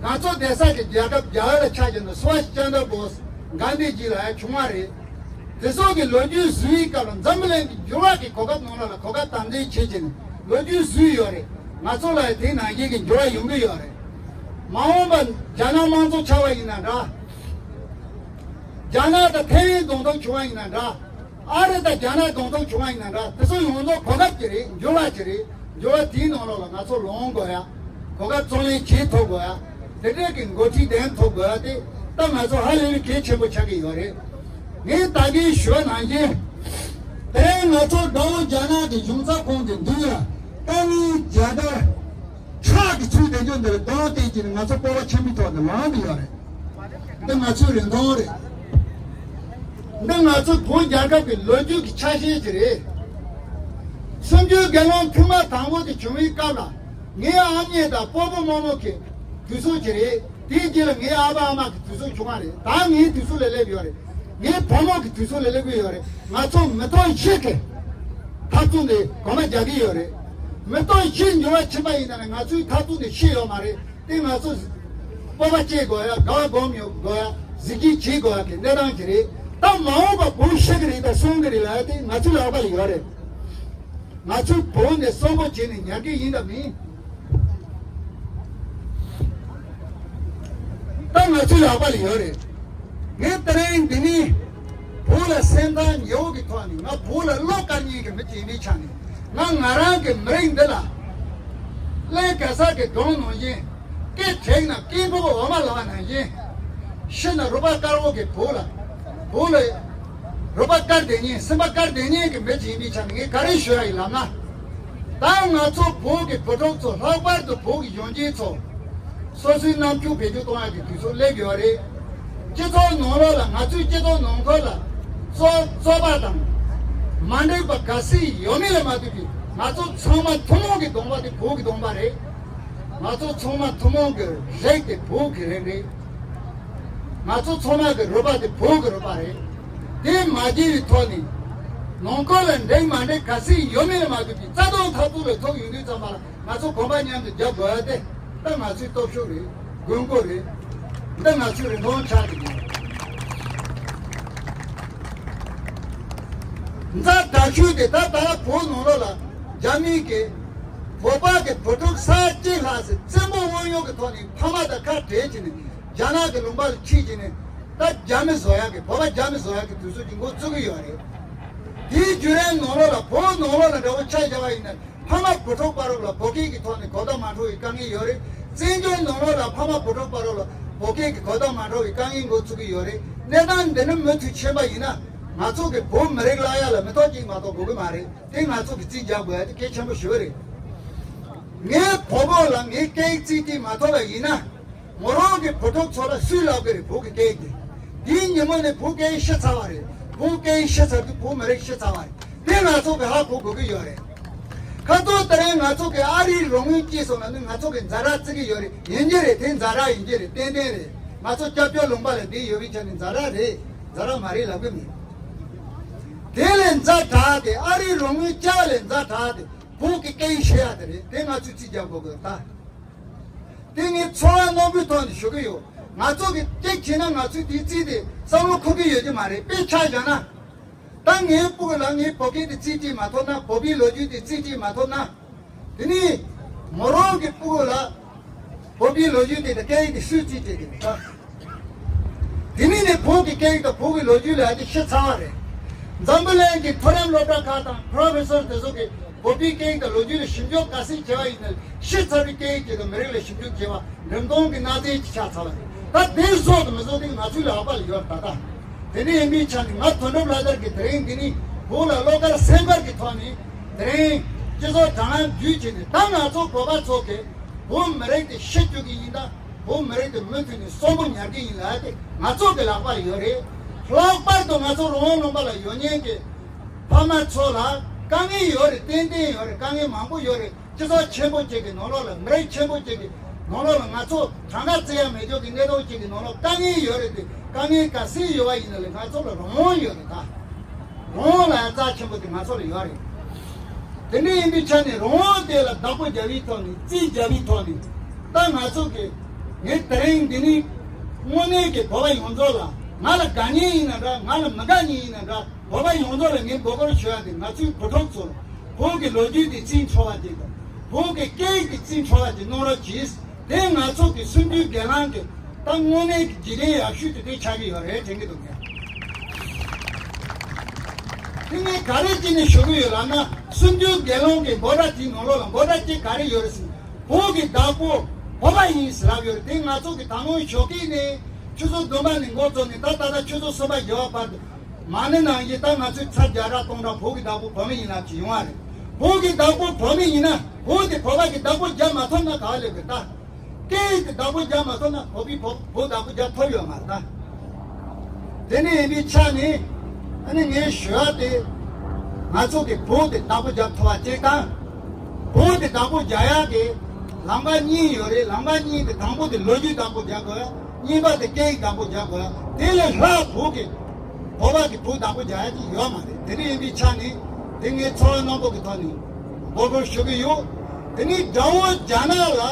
ང་ཚོ་བསྡད་ས་ཀྱི་རྒྱལ་ཁབ་རྒྱ་གར་ལ་ཆ་བཞག་ན། སུ་བྷཱཤ་ཅན་དྲ་བྷོ་སི་གྷན་དྷི་ཇི་ལ་ཡ་བྱུང་བ་རེད། དེ་ཚོ་གི་ལོ་རྒྱུས་བཟོས་པའི་སྐབས་ལ་འཛམ་བུ་གླིང་གི་འགྱུར་བ་གི་གོ་སྐབས་ནང་ལོགས་ལ་གོ་སྐབས་དམ་འཛིན་བྱེད་ཀྱི་ནས་ལོ་རྒྱུས་བཟོས་ཡོད་རེད། ང་ཚོ་ལ་དེ་ནང་བཞིན་གྱི་འགྱུར་བ་ཡོང་གི་ཡོད་རེད། མ་འོངས་པ་རྒྱ་ནག་དམངས་གཙོ་ཆགས་པ་ཡིན་ན་འདྲ། རྒྱ་ནག་དང་ཐའེ་ཝན་གདོང་ཐུག་བྱུང་བ་ཡིན་ན་འདྲ། ཨ་རི་དང་རྒྱ་ནག་གདོང་ཐུག་བྱུང་བ་ཡིན་ན་འདྲ། དེ་ཚོ་ཡོངས་རྫོགས་གོ་སྐབས་ཅིག་རེད། འགྱུར་བ་ཅིག་རེད། འགྱུར་བ་དེའི་ནང་ལོགས་ལ་ང་ཚོ་ལངས་དགོས་ཡ། གོ་སྐབས་བརྩོན་ལེན་བྱེད་ཐུབ་དགོས་ཡ། དེ་འདྲའི་གི་འགོ་ཁྲིད་འདེམས་ཐུབ་དགོས་ཡ་དེ་ད་ང་ཚོ་ཧ་ལས་པའི་གལ་ཆེན་པོ་ཆགས་ཀྱི་ཡོད་རེད། ངས་ད་གིན་ཞུས་ནང་བཞིན། དེ་རིང་ང་ཚོ་དགྲ་བོ་རྒྱ་ནག་གི་གཞུང་ཚབ་ཁང་གི་མདུན་ལ་དཀའ་ངལ་རྒྱ་གར་ཁྲག་གི་ཚུལ་དེ་ཚོ་འདིར་གདོང་གཏད་ཀྱིན་ང་ཚོ་སྤོབས་པ་ཆེན་པོའི་ཐོག་ནས་ལངས་ཏེ་ཡོད་རེད། འདི་ང་ཚོའི་རིན་ཐང་རེད། འདི་ང་ཚོ་བོད་རྒྱལ་ཁབ་ཀྱི་ལོ་རྒྱུས་ཀྱི་ཆ་ཤས་ཅིག་རེད། གསུམ་བཅུའི་སྒེར་ལངས་ཐེངས་མ་དང་པོ་དེ་བྱུང་བའི་སྐབས་ལ། ངའི་ཨ་མྱེས་དང་སྤོ་བོ་རྨོ་མོ་གི་དུས་ཚོད་ཅིག་རེད། དེའི་རྗེས་ལ་ངའི་ཨ་ཕ་ཨ་མ་གི་དུས་ཚོད་བྱུང་བ་རེད། ད་ངའི་དུས་ཚོད་ལ་སླེབས་ཡོད་རེད། ངའི་བུ་མོ་གི་དུས་ཚོད་ལ་སླེབས་ཀྱི་ཡོད་རེད། ང་ཚོ་མི་ཐོག་བཞི་གི་འཐབ་རྩོད་འདི་གོམ་པ་རྒྱག་གི་ཡོད་རེད། མི་ཐོག་བཞི་འགྱུར་བ་ཕྱིན་པ་ཡིན་ན་ནི་ང་ཚོའི་འཐབ་རྩོད་འདི་ཤི་ཡོད་མ་རེད། དེ་ང་ཚོ་སྤོབས་པ་སྐྱེ་དགོས་ཡ། དགའ་བ་སྒོམ་ཡོད་དགོས་ཡ། གཟི་བརྗིད་བྱེད་དགོས་ཡ་གི་གནས་སྟངས་ཅིག་རེད། ད་མ་འོངས་པ་བོད་ཤི་གི་རེད་དང་གསོན་གི་རེད་ལབ་ཡ་དེ་ང་ཚོའི་ལག་པ་ལ་ཡོད་རེད། ང་ཚོའི་བོད་ནས་གསོན་པོ་བྱས་ནས་ཉར་གི་ཡིན་དང་མིན། ད་ང་ཚོའི་ལག་པ་ལ་ཡོད་རེད། ངས་དེ་རིང་འདི་ནས་བོད་ལ་སེམས་ཐག་ཉེ་བོ་གི་ཐོག་ནས། ང་བོད་ལ་བློ་དཀར་མཁན་གྱི་མི་ཅིག་ཡིན་པའི་ཆ་ནས། ང་ང་རང་གི་མི་རིགས་འདི་ལ། ཀླད་ག་ས་གི་སྒྲུང་ནང་བཞིན། སྐད་གྲགས་ན་སྐད་འབོག་འོ་མ་ལབ་པ་ནང་བཞིན། ཤི་ན་རུས་པ་དཀར་བོ་གི་བོད་ལ། བོད་ལ་རུས་པ་དཀར་ལྡན་མཁན། སེམས་པ་དཀར་ལྡན་མཁན་གྱི་མི་ཅིག་ཡིན་པའི་ཆ་ནས་ངས་ག་རེ་ཞུ་ཡ་ཡིན་ལབ་ན། ད་ང་ཚོ་བོད་ཀྱི་བུ་ཕྲུག་ཚོ། ལྷག་པར་དུ་བོད་ཀྱི་གཞོན་སྐྱེས་ཚོ། སོ་སོའི་རྣམ་འགྱུར་བེད་སྤྱོད་གཏོང་ཡག་གི་དུས་ཚོད་སླེབས་ཡོད་རེད། སྤྱི་ཚོགས་ནང་ལོགས་ལ། ང་ཚོའི་སྤྱི་ཚོགས་ནང་ཁུལ་ལ་རྩོད་རྩོད་པ་དང་མ་འགྲིག་པ་ག་ཚོད་ཡོད་མེད་ལ་མ་ལྟོས་པའི། ང་ཚོ་ཚང་མ་ཐུན་མོང་གི་གདོང་པ་དེ་བོད་ཀྱི་གདོང་པ་རེད། ང་ཚོ་ཚང་མ་ཐུན་མོང་གི་རིགས་དེ་བོད་ཀྱི་རིགས་རེད། ང་ཚོ་ཚང་མ་གི་རུས་པ་དེ་བོད་ཀྱི་རུས་པ་རེད། དེ་མ་བརྗེད་པའི་ཐོག་ནས། ནང་ཁུལ་ལ་འགྲིག་མ་འགྲིག་ག་ཚོད་ཡོད་མེད་ལ་མ་ལྟོས་པའི། རྩ་དོན་འཐབ་རྩོད་ལ་ཐུག་ཡོང་དུས་ཙམ་པ་ལ། ང་ཚོ་གོམ་པ་མཉམ་དུ་རྒྱག་དགོས་ཡ་དེ། ད་ང་ཚོའི་སྟོབས་ཤུགས་རེད། དགོས་མཁོ་རེད། འདི་ང་ཚོའི་རིན་ཐང་ཆགས་ཀྱི་འདུག། ཛ་དྲག་ཤོས་དེ། ད་ད་ལྟ་བོད་ནང་ལོགས་ལ་རྒྱ་མི་གིས་བོད་པ་གི་བུ་ཕྲུག་ས་ཡ་གཅིག་ལྷག་ཙམ་བཙན་པོ་དབང་ཡོད་ཀྱི་ཐོག་ནས་ཕ་མ་དང་ཁ་བྲལ་བྱས་ནས། རྒྱ་ནག་གི་ལུང་པ་ལ་ཁྲིད་བྱས་ནས། ད་རྒྱ་མི་བཟོ་ཡག་གི། བོད་པ་རྒྱ་མི་བཟོ་ཡག་གི་དུས་ཚོད་ཀྱི་འགོ་བཙུགས་ཀྱི་ཡོད་རེད། དེའི་བརྒྱུད་རིམ་ནང་ལོགས་ལ། བོད་ནང་ལོགས་ལ་འདྲ་བོ་ཆ་བཞག་པ་ཡིན་ན། ཕ་མ་བུ་ཕྲུག་བར་ལ་བོད་སྐད་ཀྱི་ཐོག་ནས་གོ་བརྡ་མ་འཕྲོད་པའི་དཀའ་ངལ་ཡོད་རེད། བཙན་བྱོལ་ནང་ལོགས་ལ་ཕ་མ་བུ་ཕྲུག་བར་ལ་བོད་སྐད་ཀྱི་གོ་བརྡ་མ་འཕྲོད་པའི་དཀའ་ངལ་འགོ་ཚུགས་ཀྱི་ཡོད་རེད། གནས་སྟངས་འདི་ནི་མུ་མཐུད་ཕྱིན་པ་ཡིན་ན། ང་ཚོ་གི་བོད་མི་རིགས་བརླག་ཡ་ལ་མི་ཐོག་གཅིག་མ་གཏོགས་དགོས་ཀྱི་མ་རེད། དེ་ང་ཚོ་གི་རྩིས་རྒྱག་དགོས་ཡ་དེ་གལ་ཆེན་པོ་ཞེ་པོ་རེད། ངའི་བུ་མོ་ལ་ངའི་སྐད་ཡིག་རྩིས་སྤྲད་མ་ཐུབ་པ་ཡིན་ན། མོ་རང་གི་བུ་ཕྲུག་ཚོ་ལ་སུས་བསླབ་ཀྱི་རེད། བོད་ཀྱི་སྐད་ཡིག་དེ། དེའི་ཉིན་མོ་ནས་བོད་སྐད་ཡིག་ཤི་ཚར་བ་རེད། བོད་སྐད་ཡིག་ཤི་ཚར་དུས་བོད་མི་རིགས་ཤི་ཚར་བ་རེད། དེ་ང་ཚོ་གི་ཧ་གོ་དགོས་ཀྱི་ཡོད་རེད། ཁ་ཚོ་དེ་རིང་ང་ཚོ་གི་ཨ་རིའི་རོགས་དངུལ་སྐྱེས་སོང་ན་ནི། ང་ཚོ་གི་ཛ་དྲག་བརྩི་གི་ཡོད་རེད། ཡིན་གྱི་རེད། དེ་ཛ་དྲག་ཡིན་གྱི་རེད། ཏན་ཏན་རེད། ང་ཚོ་སྐྱབས་བཅོལ་ལུང་པ་ལ་བསྡད་ཡོད་པའི་ཆ་ནས་ཛ་དྲག་རེད། ཛ་དྲག་མ་རེད་ལབ་གི་མིན། དེ་ལས་ཛ་དྲག་དེ། ཨ་རིའི་རོགས་དངུལ་བསྐྱར་ལས་ཛ་དྲག་དེ་བོད་ཀྱི་སྐད་ཡིག་ཤི་ཡ་དེ་རེད། དེ་ང་ཚོས་རྩིས་རྒྱག་དགོས་ཀྱི་ད། དེ་ངས་ཚོར་བ་རྣོན་པོའི་ཐོག་ནས་ཞུ་གི་ཡོད། ང་ཚོ་གི་སྐད་ཆ་ན་ང་ཚོས་དེའི་རྩིས་དེ་བསམ་བློ་འཁོར་གི་ཡོད་ཀྱི་མ་རེད། དཔེ་ཆ་བཞག་ན། ད་ངའི་སྤུ་གུ་ལ་ངའི་བོད་སྐད་དེ་རྩིས་སྤྲད་མ་ཐུབ་ན། བོད་པའི་ལོ་རྒྱུས་དེ་རྩིས་སྤྲད་མ་ཐུབ་ན། དེ་ནས་མོ་རང་གི་སྤུ་གུ་ལ་བོད་པའི་ལོ་རྒྱུས་དེ་དང་སྐད་ཡིག་དེ་སུས་རྩིས་སྤྲད་ཀྱི་རེད་ད། དེ་ནས་ནི་བོད་ཀྱི་སྐད་ཡིག་དང་བོད་ཀྱི་ལོ་རྒྱུས་ལ་ཨ་ཅེ་ཤི་ཚར་བ་རེད། འཛམ་བུ་གླིང་གི་མཐོ་རིམ་སློབ་གྲྭ་ཁག་དང་པྲོ་ཕེ་སར་དེ་ཚོ་གིས་བོད་པའི་སྐད་ཡིག་དང་ལོ་རྒྱུས་ལ་ཞིབ་འཇུག་ག་ཚད་བྱས་པ་ཡིན་ན། ཤི་ཚར་བའི་སྐད་ཡིག་ཅིག་དང་མི་རིགས་ལ་ཞིབ་འཇུག་བྱས་པ་འགྲེམས་སྟོན་གྱི་གནའ་རྫས་ཅིག་ཆགས་ཚར་བ་རེད། ད་དེ་བཟོ་དང་མི་བཟོ་དེ་ང་ཚོའི་ལག་པ་ལ་ཡོད་རེད་ད་ལྟ། དེ་འདྲ་ཡིན་པའི་ཆ་ནས། ང་དོན་གྲུབ་ལྷ་དར་གྱིས་དེ་རིང་འདི་ནས་བོད་ལ་བློ་དཀར་སེམས་དཀར་གྱི་ཐོག་ནས་དེ་རིང་སྤྱི་ཚོགས་དྲ་ལམ་བརྒྱུད་བྱས་ནས། ད་ང་ཚོ་བོད་པ་ཚོ་གིས་བོད་མི་རིགས་དེ་ཤི་བཅུག་གི་ཡིན་ད། བོད་མི་རིགས་དེ་མུ་མཐུད་ནས་གསོན་པོ་ཉར་གྱི་ཡིན་ལབ་དེ་ང་ཚོ་གི་ལག་པ་ལ་ཡོད་རེད། ལྷག་པར་དུ་ང་ཚོ་རང་དབང་ལུང་པ་ལ་ཡོད་མཁན་གྱི་ཕ་མ་ཚོ་ལ་དཀའ་ངལ་ཡོད་རེད། ཏན་ཏན་ཡོད་རེད། དཀའ་ངལ་མང་པོ་ཡོད་རེད། སྤྱི་ཚོགས་ཆེན་པོ་གཅིག་གི་ནང་ལོགས་ལ། མི་རིགས་ཆེན་པོ་གཅིག་གི་ནང་ལོགས་ལ། ང་ཚོ་གྲངས་ཀ་བརྩི་ཡ་མེད་ཀྱོག་གི་གནས་སྟངས་གཅིག་གི་ནང་ལོགས་དཀའ་ངལ་ཡོད་རེད་དེ། དཀའ་ངལ་ག་ཚད་ཡོད་པ་ཡིན་ན་ལས་ང་ཚོ་ལ་རང་དབང་ཡོད་རེད་ད། རང་དབང་ལ་ཡང་རྩ་ཆེན་པོ་དེ་ང་ཚོ་ལ་ཡོད་རེད། དེ་འདྲ་ཡིན་པའི་ཆ་ནས་རང་དབང་དེ་ལ་བདག་པོ་རྒྱབ་པའི་ཐོག་ནས། རྩིས་རྒྱབ་པའི་ཐོག་ནས། ད་ང་ཚོ་གི། ངས་དེ་རིང་འདི་ནས་དངོས་གནས་ཀྱི་བོད་པ་ཡོངས་རྫོགས་ལ། ང་ལ་དགའ་མཁན་ཡིན་ན་འདྲ། ང་ལ་མི་དགའ་མཁན་ཡིན་ན་འདྲ། བོད་པ་ཡོངས་རྫོགས་ལ་ངས་འབོད་སྐུལ་ཞུ་ཡ་དེ། ང་ཚོའི་བུ་ཕྲུག་ཚོར་བོད་ཀྱི་ལོ་རྒྱུས་དེ་རྩིས་འཕྲོ་བ་ཅིག་དང་། བོད་ཀྱི་སྐད་ཡིག་དེ་རྩིས་འཕྲོ་བ་ཅིག་གནང་རོགས་གྱིས། དེ་ང་ཚོ་གི་གསུམ་བཅུའི་སྒེར་ལངས་ཀྱི་ད་དངོས་གནས་ཀྱི་རྗེས་དྲན་ཡག་ཤོས་དེ་དེ་ཆགས་ཀྱི་ཡོད་རེད་དྲན་གྱི་འདུག་ངས། དེ་ངས་ག་རེ་བྱས་ནས་ཞུ་གི་ཡོད་ལབ་ན། གསུམ་བཅུའི་སྒེར་ལངས་ཀྱི་འབོད་སྒྲ་དེའི་ནང་ལོགས་ལ་འབོད་སྒྲ་དེ་ག་རེ་ཡོད་རེད་ཟེར་ན། བོད་ཀྱི་བདག་པོ་བོད་པ་ཡིན་ཟེར་ལབ་ཡོད་རེད། དེ་ང་ཚོ་གི་ད་ལོའི་ཞོགས་ཀས་ནས། ཆུ་ཚོད་བདུན་པ་ནས་འགོ་བཙུགས་ནས་ད་ད་ལྟ་ཆུ་ཚོད་གསུམ་པ་བཞི་པ་བར་དུ། མ་ཎི་ནང་བཞིན་ད་ང་ཚོའི་ཚར་བརྒྱ་ཕྲག་སྟོང་ཕྲག་བོད་ཀྱི་བདག་པོ་བོད་མི་ཡིན་ལབ་ཀྱི་ཡོང་བ་རེད། བོད་ཀྱི་བདག་པོ་བོད་མི་ཡིན་ན། བོད་དེ་བོད་པ་གི་བདག་པོ་རྒྱག་མ་ཐུབ་ན་ག་པར་སླེབས་གི་ད། སྐད་ཡིག་གི་བདག་པོ་རྒྱག་མ་ཐུབ་ན་བོད་པའི་བོད་བོད་བདག་པོ་རྒྱག་ཐུབ་ཡོད་མ་རེད་ད། དེ་ནས་ཡིན་པའི་ཆ་ནས། ཨ་ནི་ངས་ཞུ་ཡག་དེ། ང་ཚོ་གི་བོད་དེ་བདག་པོ་རྒྱབ་ཐུབ་པ་གཅིག་དང་། བོད་དེ་བདག་པོ་རྒྱག་ཡག་གི་ལམ་ཁ་གཉིས་ཡོད་རེད། ལམ་ཁ་གཉིས་དེ་དང་པོ་དེ་ལོ་རྒྱུས་བདག་པོ་རྒྱག་དགོས། གཉིས་པ་དེ་སྐད་ཡིག་བདག་པོ་རྒྱག་དགོས། དེ་ལས་ལྷག་བོད་ཀྱི་བོད་པ་གི་བོད་བདག་པོ་རྒྱག་ཡག་ཅིག་ཡོད་མ་རེད། དེ་འདྲ་ཡིན་པའི་ཆ་ནས་དེ་ངས་ཚོར་བ་རྣོན་པོ་གི་ཐོག་ནས་འབོད་སྐུལ་ཞུ་གི་ཡོད། དེ་ནས་དགྲ་བོ་རྒྱ་ནག་ལ་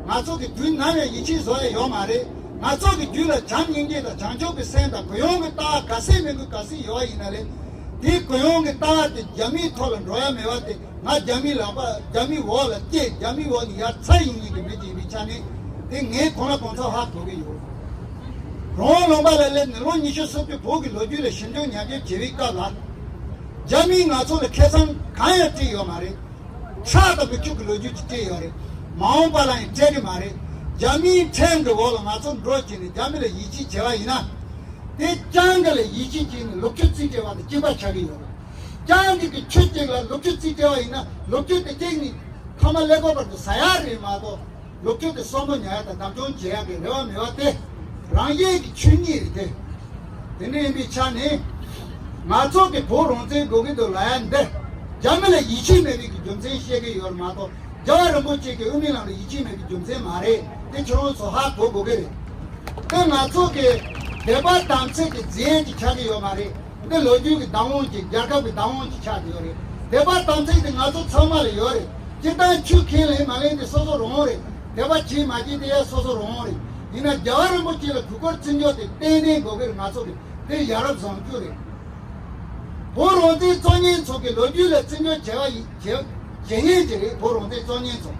ང་ཚོ་གི་དུས་ནམ་ཡང་ཡིད་ཆེས་བཟོ་ཡག་ཡོད་མ་རེད། ང་ཚོ་གི་རྒྱུད་ལ་བྱམས་སྙིང་རྗེ་དང་བྱང་ཆུབ་ཀྱི་སེམས་དང་གུ་ཡངས་ཀྱི་ལྟ་བ་ག་ཚད་མེད་དགོས་ག་ཚད་ཡོད་པ་ཡིན་ན་ལས། དེའི་གུ་ཡངས་ཀྱི་ལྟ་བ་དེ་རྒྱ་མིའི་ཐོག་ལ་འགྲོ་ཡག་མེད་པ་དེ། ང་རྒྱ་མིའི་ལག་པ་རྒྱ་མིའི་འོག་ལ་སྐྱེས། རྒྱ་མིའི་འོག་ནས་ཡར་ཚར་ཡོང་མཁན་གྱི་མི་ཅིག་ཡིན་པའི་ཆ་ནས་དེ་ངས་གང་ལ་གང་འཚམ་ཧ་གོ་གི་ཡོད། རང་དབང་ལུང་པ་ལ་སླེབས་ནས་ལོ་ཉི་ཤུ་སོ་བརྒྱད་བོད་ཀྱི་ལོ་རྒྱུས་ལ་ཞིབ་འཇུག་ཉམས་ཞིབ་བྱེད་པའི་སྐབས་ལ། རྒྱ་མིས་ང་ཚོ་ལ་ཁེ་བཟང་གང་ཡང་སྤྲད་ཡོད་མ་རེད། ཁྲག་དང་མིག་ཆུ་གི་ལོ་རྒྱུས་ཅིག་སྤྲད་ཡོད་རེད། མ་འོངས་པ་ལ་ཡང་སྤྲད་གི་མ་རེད། རྒྱ་མིའི་ཁྲིམས་ཀྱི་འོག་ལ་ང་ཚོ་འགྲོ་བྱས་ནས་རྒྱ་མི་ལ་ཡིད་ཆེས་བྱས་པ་ཡིན་ན། དེ་རྐྱང་གི་ལ་ཡིད་ཆེས་བྱས་ནས་ལོ་རྒྱུས་རྩིས་སྤྲད་པ་དང་གཅིག་པ་ཆགས་ཀྱི་ཡོད་རེད། རྐྱང་གི་གི་ཆུ་གཅིག་ལ་ལོ་རྒྱུས་རྩིས་སྤྲད་པ་ཡིན་ན་ལོ་རྒྱུས་དེ་གཅིག་ནི་ཐ་མ་ཀླད་ཀོར་བར་དུ་ཟ་ཡག་རེད་མ་གཏོགས། ལོ་རྒྱུས་དེ་གསོན་པོ་ཉར་ཡག་དང་བདག་སྐྱོང་བྱེད་ཡག་གི་རེ་བ་མེད་པ་དེ་རང་གཞན་གྱི་ཆོས་ཉིད་རེད་དེ། དེ་འདྲ་ཡིན་པའི་ཆ་ནས། ང་ཚོ་གི་བོད་རང་བཙན་དགོས་ཀྱི་འདུག་ལབ་ཡག་འདི། རྒྱ་མི་ལ་ཡིད་ཆེས་མེད་པའི་གི་རྒྱུ་མཚན་བཤད་ཀྱི་ཡོད་རེད་མ་གཏོགས། རྒྱལ་བ་རིན་པོ་ཆེ་གི་དབུ་མའི་ལམ་ལ་ཡིད་ཆེས་མེད་པའི་རྒྱུ་མཚན་མ་རེད། དེ་ཁྱེད་རང་ཚོ་ཧ་གོ་དགོས་ཀྱི་རེད། དེ་ང་ཚོ་གི་དད་པ་དམ་ཚིག་གི་རྫས་ཀྱི་ཆགས་ཀྱི་ཡོད་མ་རེད། འདི་ལོ་རྒྱུས་ཀྱི་བདག་དབང་ཅིག་རྒྱལ་ཁབ་ཀྱི་བདག་དབང་ཅིག་ཆགས་ཀྱི་ཡོད་རེད། དད་པ་དམ་ཚིག་དེ་ང་ཚོ་ཚང་མ་ལ་ཡོད་རེད། སྤྱིར་བཏང་ཆོས་ཁས་ལེན་མ་ལེན་དེ་སོ་སོ་རང་དབང་རེད། དད་པ་བྱེད་མ་བྱེད་དེ་ཡང་སོ་སོ་རང་དབང་རེད། ཡིན་ན་རྒྱལ་བ་རིན་པོ་ཆེ་ལ་གུས་བཀུར་བརྩི་འཇོག་དེ་ཏན་ཏན་དགོས་ཀྱི་རེད། ང་ཚོ་གི་དེ་ཡ་རབས་བཟང་སྤྱོད་རེད། བོད་རང་བཙན་རྩོད་མཁན་ཚོ་གི་ལོ་རྒྱུས་ལ་བརྩི་འཇོག་བྱེད་པ་ཡིན་བྱེད་བྱེད་མཁན་ཅིག་རེད། བོད་རང་བཙན་རྩོད་མཁན་ཚོ།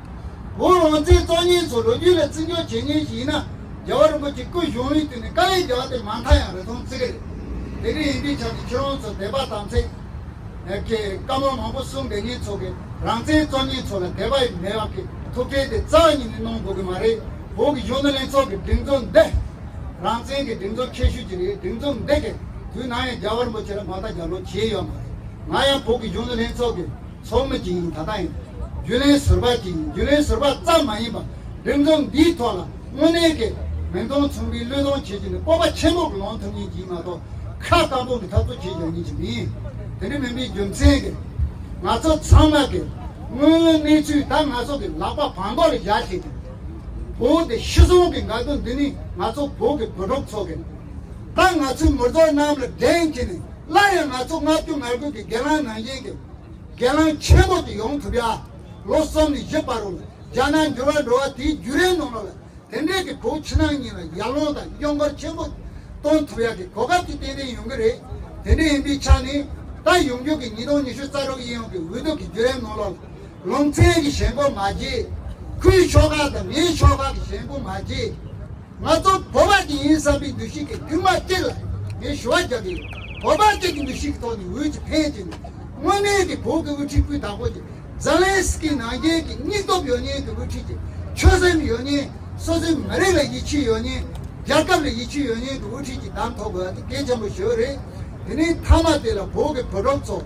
བོད་རང་བཙན་རྩོད་མཁན་ཚོ་ལོ་རྒྱུས་ལ་བརྩི་འཇོག་བྱེད་མཁན་ཞིག་ཡིན་ན། རྒྱལ་བ་རིན་པོ་ཆེ་སྐུ་གཞོན་ནུའི་དུས་ནས་དཀའ་ལས་རྒྱག་པ་དེ་མ་མཐའ་ཡང་རེ་ཐང་བརྩི་གི་རེད། དེ་འདྲ་ཡིན་དུས་ཆ་ནས་ཁྱེད་རང་ཚོ་དད་པ་དམ་ཚིག་གི་བཀའ་མོལ་མང་པོ་གསུངས་བསྡད་མཁན་ཚོ་གི་རང་བཙན་རྩོད་མཁན་ཚོ་ལ་དད་པ་ཡི་མེད་པ་གི་ཐུགས་ཁྲལ་དེ་རྩ་བ་ཉིད་ནས་གནང་དགོས་ཀྱི་མ་རེད། བོད་ཀྱི་གཞོན་ནུ་ལྷན་ཚོགས་ཀྱི་སྒྲིག་འཛུགས་འདི་རང་བཙན་གྱི་སྒྲིག་འཛུགས་ཆེ་ཤོས་ཅིག་རེད། སྒྲིག་འཛུགས་འདི་གི་དུས་ནམ་ཡང་རྒྱལ་བ་རིན་པོ་ཆེ་ལ་མ་ལྟ་རྒྱབ་ལོག་བྱས་ཡོད་མ་རེད། ང་ཡང་བོད་ཀྱི་གཞོན་ནུ་ལྷན་ཚོགས་ཀྱི་ཚོགས་མི་ཅིག་ཡིན། ད་ལྟ་ཡིན། རྒྱུན་ལས་ཟུར་པ་ཅིག་ཡིན། རྒྱུན་ལས་ཟུར་པ་ཙམ་མ་ཡིན་པར་སྒྲིག་འཛུགས་འདིའི་ཐོག་ལ་དངོས་གནས་ཀྱི་མིང་དོན་མཚུངས་པའི་བློས་གཏོང་བྱེད་ཀྱི་ནི་སྤོབས་པ་ཆེན་པོ་གི་ལངས་ཐུབ་མཁན་ཅིག་ཡིན་མ་གཏོགས། ཁ་བཀང་པོ་གི་འཐབ་རྩོད་བྱེད་ཡག་མཁན་ཅིག་མིན། དེ་འདྲ་མིན་པའི་རྒྱུ་མཚན་གྱིས་ང་ཚོ་ཚང་མ་གི་དངོས་ཡོད་གནས་ཚུལ་ད་ང་ཚོ་གི་ལག་པ་བང་མགོ་ལ་བཞག་བྱས་ཏེ། བོད་དེ་ཤི་སོང་གི་འགལ་འདུ་འདི་ནི་ང་ཚོ་བོད་ཀྱི་བུ་ཕྲུག་ཚོ་གི། ད་ང་ཚོའི་མི་ཚོ་རྣམས་ལ་འགྲན་བྱས་ནས་སླར་ཡང་ང་ཚོ་ལྔ་བཅུ་ང་དགུ་གི་སྒེར་ལངས་ནང་བཞིན་གྱི་སྒེར་ལངས་ཆེན་པོ་དེ་ཡོང་ཐུབ་ཡ། ལོ་གསུམ་ནས་བཞི་བར་རུ་ལ་རྒྱ་ནག་འགྱུར་བ་འགྲོ་བ་དེའི་བརྒྱུད་རིམ་ནང་ལོགས་ལ་དེ་འདྲས་ཀྱི་བོད་ཕྱི་ནང་གཉིས་ལ་ཡར་ཀླུང་དང་གཡོ་འགུལ་ཆེན་པོ་གཏོང་ཐུབ་ཡ་གི་གོ་སྐབས་དེ་ཏན་ཏན་ཡོང་གི་རེད། དེ་འདྲས་ཡིན་པའི་ཆ་ནས་ད་ཡོང་རྒྱུ་གི་ཉིས་སྟོང་ཉི་ཤུ་རྩ་དྲུག་ཡིན་ཡོང་གི་འོས་བསྡུ་གི་བརྒྱུད་རིམ་ནང་ལོགས་ལ་ལུང་ཚན་གྱི་ཞེན་ཁོག་མ་བྱེད། ཁུལ་ཤོག་ཁག་དང་མིའི་ཤོག་ཁག་གི་ཞེན་ཁོག་མ་བྱེད། ང་ཚོ་བོད་པ་ཅིག་ཡིན་བསམ་པའི་འདུ་ཤེས་ཀྱིས་ཐེངས་མ་གཅིག་ལ་ངས་ཞུ་བ་རྒྱག་གི་ཡོད། བོད་པ་གཅིག་གི་འདུ་ཤེས་ཀྱི་ཐོག་ནས་འོས་ཀྱི་འཕེན་བྱས་ནས་དངོས་གནས་ཀྱི་བོད་ཀྱི་དབུ་ཁྲིད་སྤུས་དག་པོ་ཅིག་ཛེ་ལན་སི་ཀི་ནང་བཞིན་གྱི་སྙིང་སྟོབས་ཡོད་མཁན་གྱི་དབུ་ཁྲིད་ཅིག་ཆོད་སེམས་ཡོད་མཁན། སོ་སོའི་མི་རིགས་ལ་ཡིད་ཆེས་ཡོད་མཁན། རྒྱལ་ཁབ་ལ་ཡིད་ཆེས་ཡོད་མཁན་གྱི་དབུ་ཁྲིད་ཅིག་བདམས་ཐུབ་དགོས་པ་དེ་གལ་ཆེན་པོ་ཞིག་རེད། དེ་ནས་མཐའ་མ་དེ་ལ་བོད་ཀྱི་བུ་ཕྲུག་ཚོ།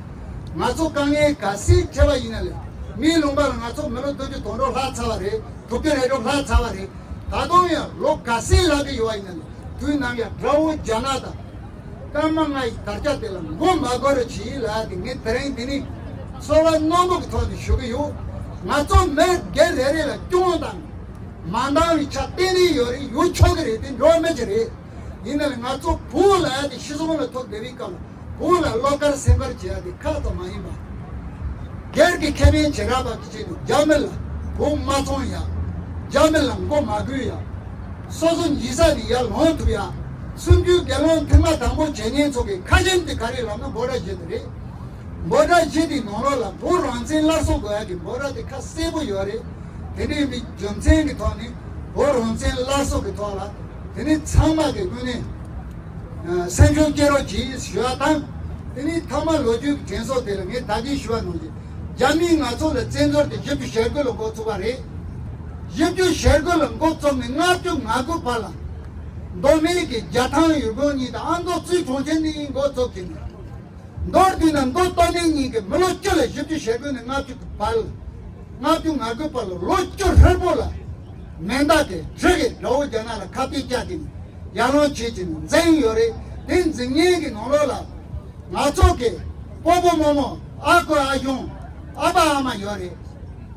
ང་ཚོ་དཀའ་ངལ་ག་ཚད་འཕྲད་པ་ཡིན་ན་ལས། མིའི་ལུང་པ་ལ་ང་ཚོ་མི་ལོ་བདུན་ཅུ་དོན་དྲུག་ལྷག་ཚར་བ་རེད། དྲུག་ཅུ་རེ་དྲུག་ལྷག་ཚར་བ་རེད། ད་དུང་ཡང་ལོ་ག་ཚད་ལྷག་གི་ཡོད་པ་ཡིན་ན་ལས། དུས་ནམ་ཡང་དགྲ་བོ་རྒྱ་ནག་དང་། སྐར་མ་ལྔ་ཡི་དར་ཆ་དེ་ལ་མགོ་མ་སྒུར་རོགས་གྱིས་ལབ་སྟེ་ངས་དེ་རིང་འདི་ནས་ཚོར་བ་རྣོན་པོ་གི་ཐོག་ནས་ཞུ་གི་ཡོད། ང་ཚོ་མི་སྒེར་རེ་རེ་ལ་སྐྱོན་དང་མ་འདང་བའི་ཆ་གཏན་ནས་ཡོད་རེད། ཡོད་ཆོག་གི་རེད། དེ་འགྲོ་བ་མི་ཅིག་རེད། ཡིན་ན་ལས་ང་ཚོ་བོད་ལབ་ཡག་དེ་ཤི་སོང་ལ་ཐུག་བསྡད་པའི་སྐབས་ལ་བོད་ལ་བློ་དཀར་སེམས་དཀར་བྱེད་ཡག་དེ་ཁག་ཙམ་མ་ཡིན་པ། སྒེར་གྱི་ཁེ་ཕན་བྱེ་བྲག་པ་གི་ཆེད་དུ་རྒྱ་མི་ལ་མགོ་མ་ཚོས་ཡ། རྒྱ་མི་ལ་མགོ་མ་སྒུར་ཡ། སོ་སོ་ཡིན་ས་ནས་ཡར་ལངས་ཐུབ་ཡ། གསུམ་བཅུའི་སྒེར་ལངས་ཐེངས་མ་དང་པོ་བྱེད་མཁན་ཚོ་གི་ཁ་ཆེམས་དེ་ག་རེ་ལབ་ན་འབོད་སྒྲ་བཞི་དེ་རེད། འབོད་སྒྲ་བཞི་དེའི་ནང་ལོགས་ལ་བོད་རང་བཙན་སླར་གསོ་དགོས་ཡ་གི་འབོད་སྒྲ་དེ་ཁ་གསལ་པོ་ཡོད་རེད། དེ་འདྲ་ཡིན་པའི་རྒྱུ་མཚན་གྱི་ཐོག་ནས་བོད་རང་བཙན་སླར་གསོ་གི་ཐོག་ལ། དེ་ནི་ཚང་མ་གི་ངོས་ནས་སེམས་ཤུགས་སྐྱེད་རོགས་གྱིས་ཞུ་བ་དང་། དེ་ནི་མཐའ་མ་ལོ་རྒྱུས་ཀྱི་དྲན་གསོ་དེ་ལ་ངས་ད་གིན་ཞུ་བ་ནང་བཞིན། རྒྱ་མིས་ང་ཚོ་ལ་བཙན་འཛུལ་དེ་བཞི་བཅུ་ཞེ་དགུ་ལ་འགོ་བཙུགས་པ་རེད། བཞི་བཅུ་ཞེ་དགུ་ལ་འགོ་བཙུགས་ནས་ལྔ་བཅུ་ང་དགུ་བར་ལ། མདོ་སྨད་ཀྱི་རྒྱ་ཐང་ཡུལ་ཁོངས་གཉིས་དང་ཨ་མདོ་གཙོས་གྲོང་ཁྱེར་གཉིས་འགོ་བཙུགས་ཀྱིན། མདོར་བསྡུས་ན་མདོ་སྟོད་སྨད་གཉིས་ཀྱི་མི་ལོ་བཅུ་ལ་བཞི་བཅུ་ཞེ་དགུ་ནས་ལྔ་བཅུ་གི་བར། ལྔ་བཅུ་ང་དགུ་བར་ལ་ལོ་བཅུ་ཧྲིལ་པོ་ལ་མེ་མདའ་དེ་གྲི་གིས་དགྲ་བོ་རྒྱ་ནག་ལ་ཁ་གཏད་བཅག་གིན་ཡར་ལངས་བྱེད་ཀྱིན་འཛིང་ཡོད་རེད། དེ་འཛིང་མཁན་གྱི་ནང་ལོགས་ལ་ ང་ཚོ་གི་སྤོ་བོ་རྨོ་མོ་ཨ་ཁུ་ཨ་ཞང་ཨ་ཕ་ཨ་མ་ཡོད་རེད།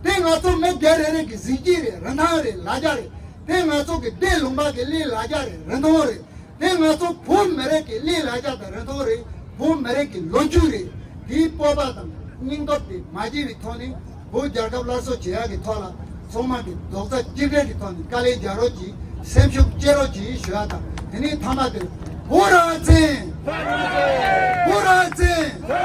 དེ་ང་ཚོ་མི་སྒེར་རེ་རེ་གི་གཟི་བརྗིད་རེད། རིན་ཐང་རེད། ལ་རྒྱ་རེད། དེ་ང་ཚོ་གི་སྡེ་ལུང་པ་གི་གླུའི་ལ་རྒྱ་རེད། རིན་ཐང་རེད། དེ་ང་ཚོ་བོད་མི་རིགས་ཀྱི་གླུའི་ལ་རྒྱ་དང་རིན་ཐང་རེད། བོད་མི་རིགས་ཀྱི་ལོ་རྒྱུས་རེད། དེའི་སྤོབས་པ་དང་སྙིང་སྟོབས་དེ་མ་བརྗེད་པའི་ཐོག་ནས་བོད་རྒྱལ་ཁབ་སླར་གསོ་བྱེད་ཡག་གི་ཐོག་ལ་ཚང་མ་གི་རྡོག་རྩ་གཅིག་སྒྲིལ་གྱི་ཐོག་ནས་དཀའ་ལས་རྒྱག་རོགས་གྱིས། སེམས་ཤུགས་བསྐྱེད་རོགས་གྱིས་ཞུ་ཡག་དང་། དེ་ནས་མཐའ་མ་དེ་བོད་རང་བཙན། བོད་རང་བཙན།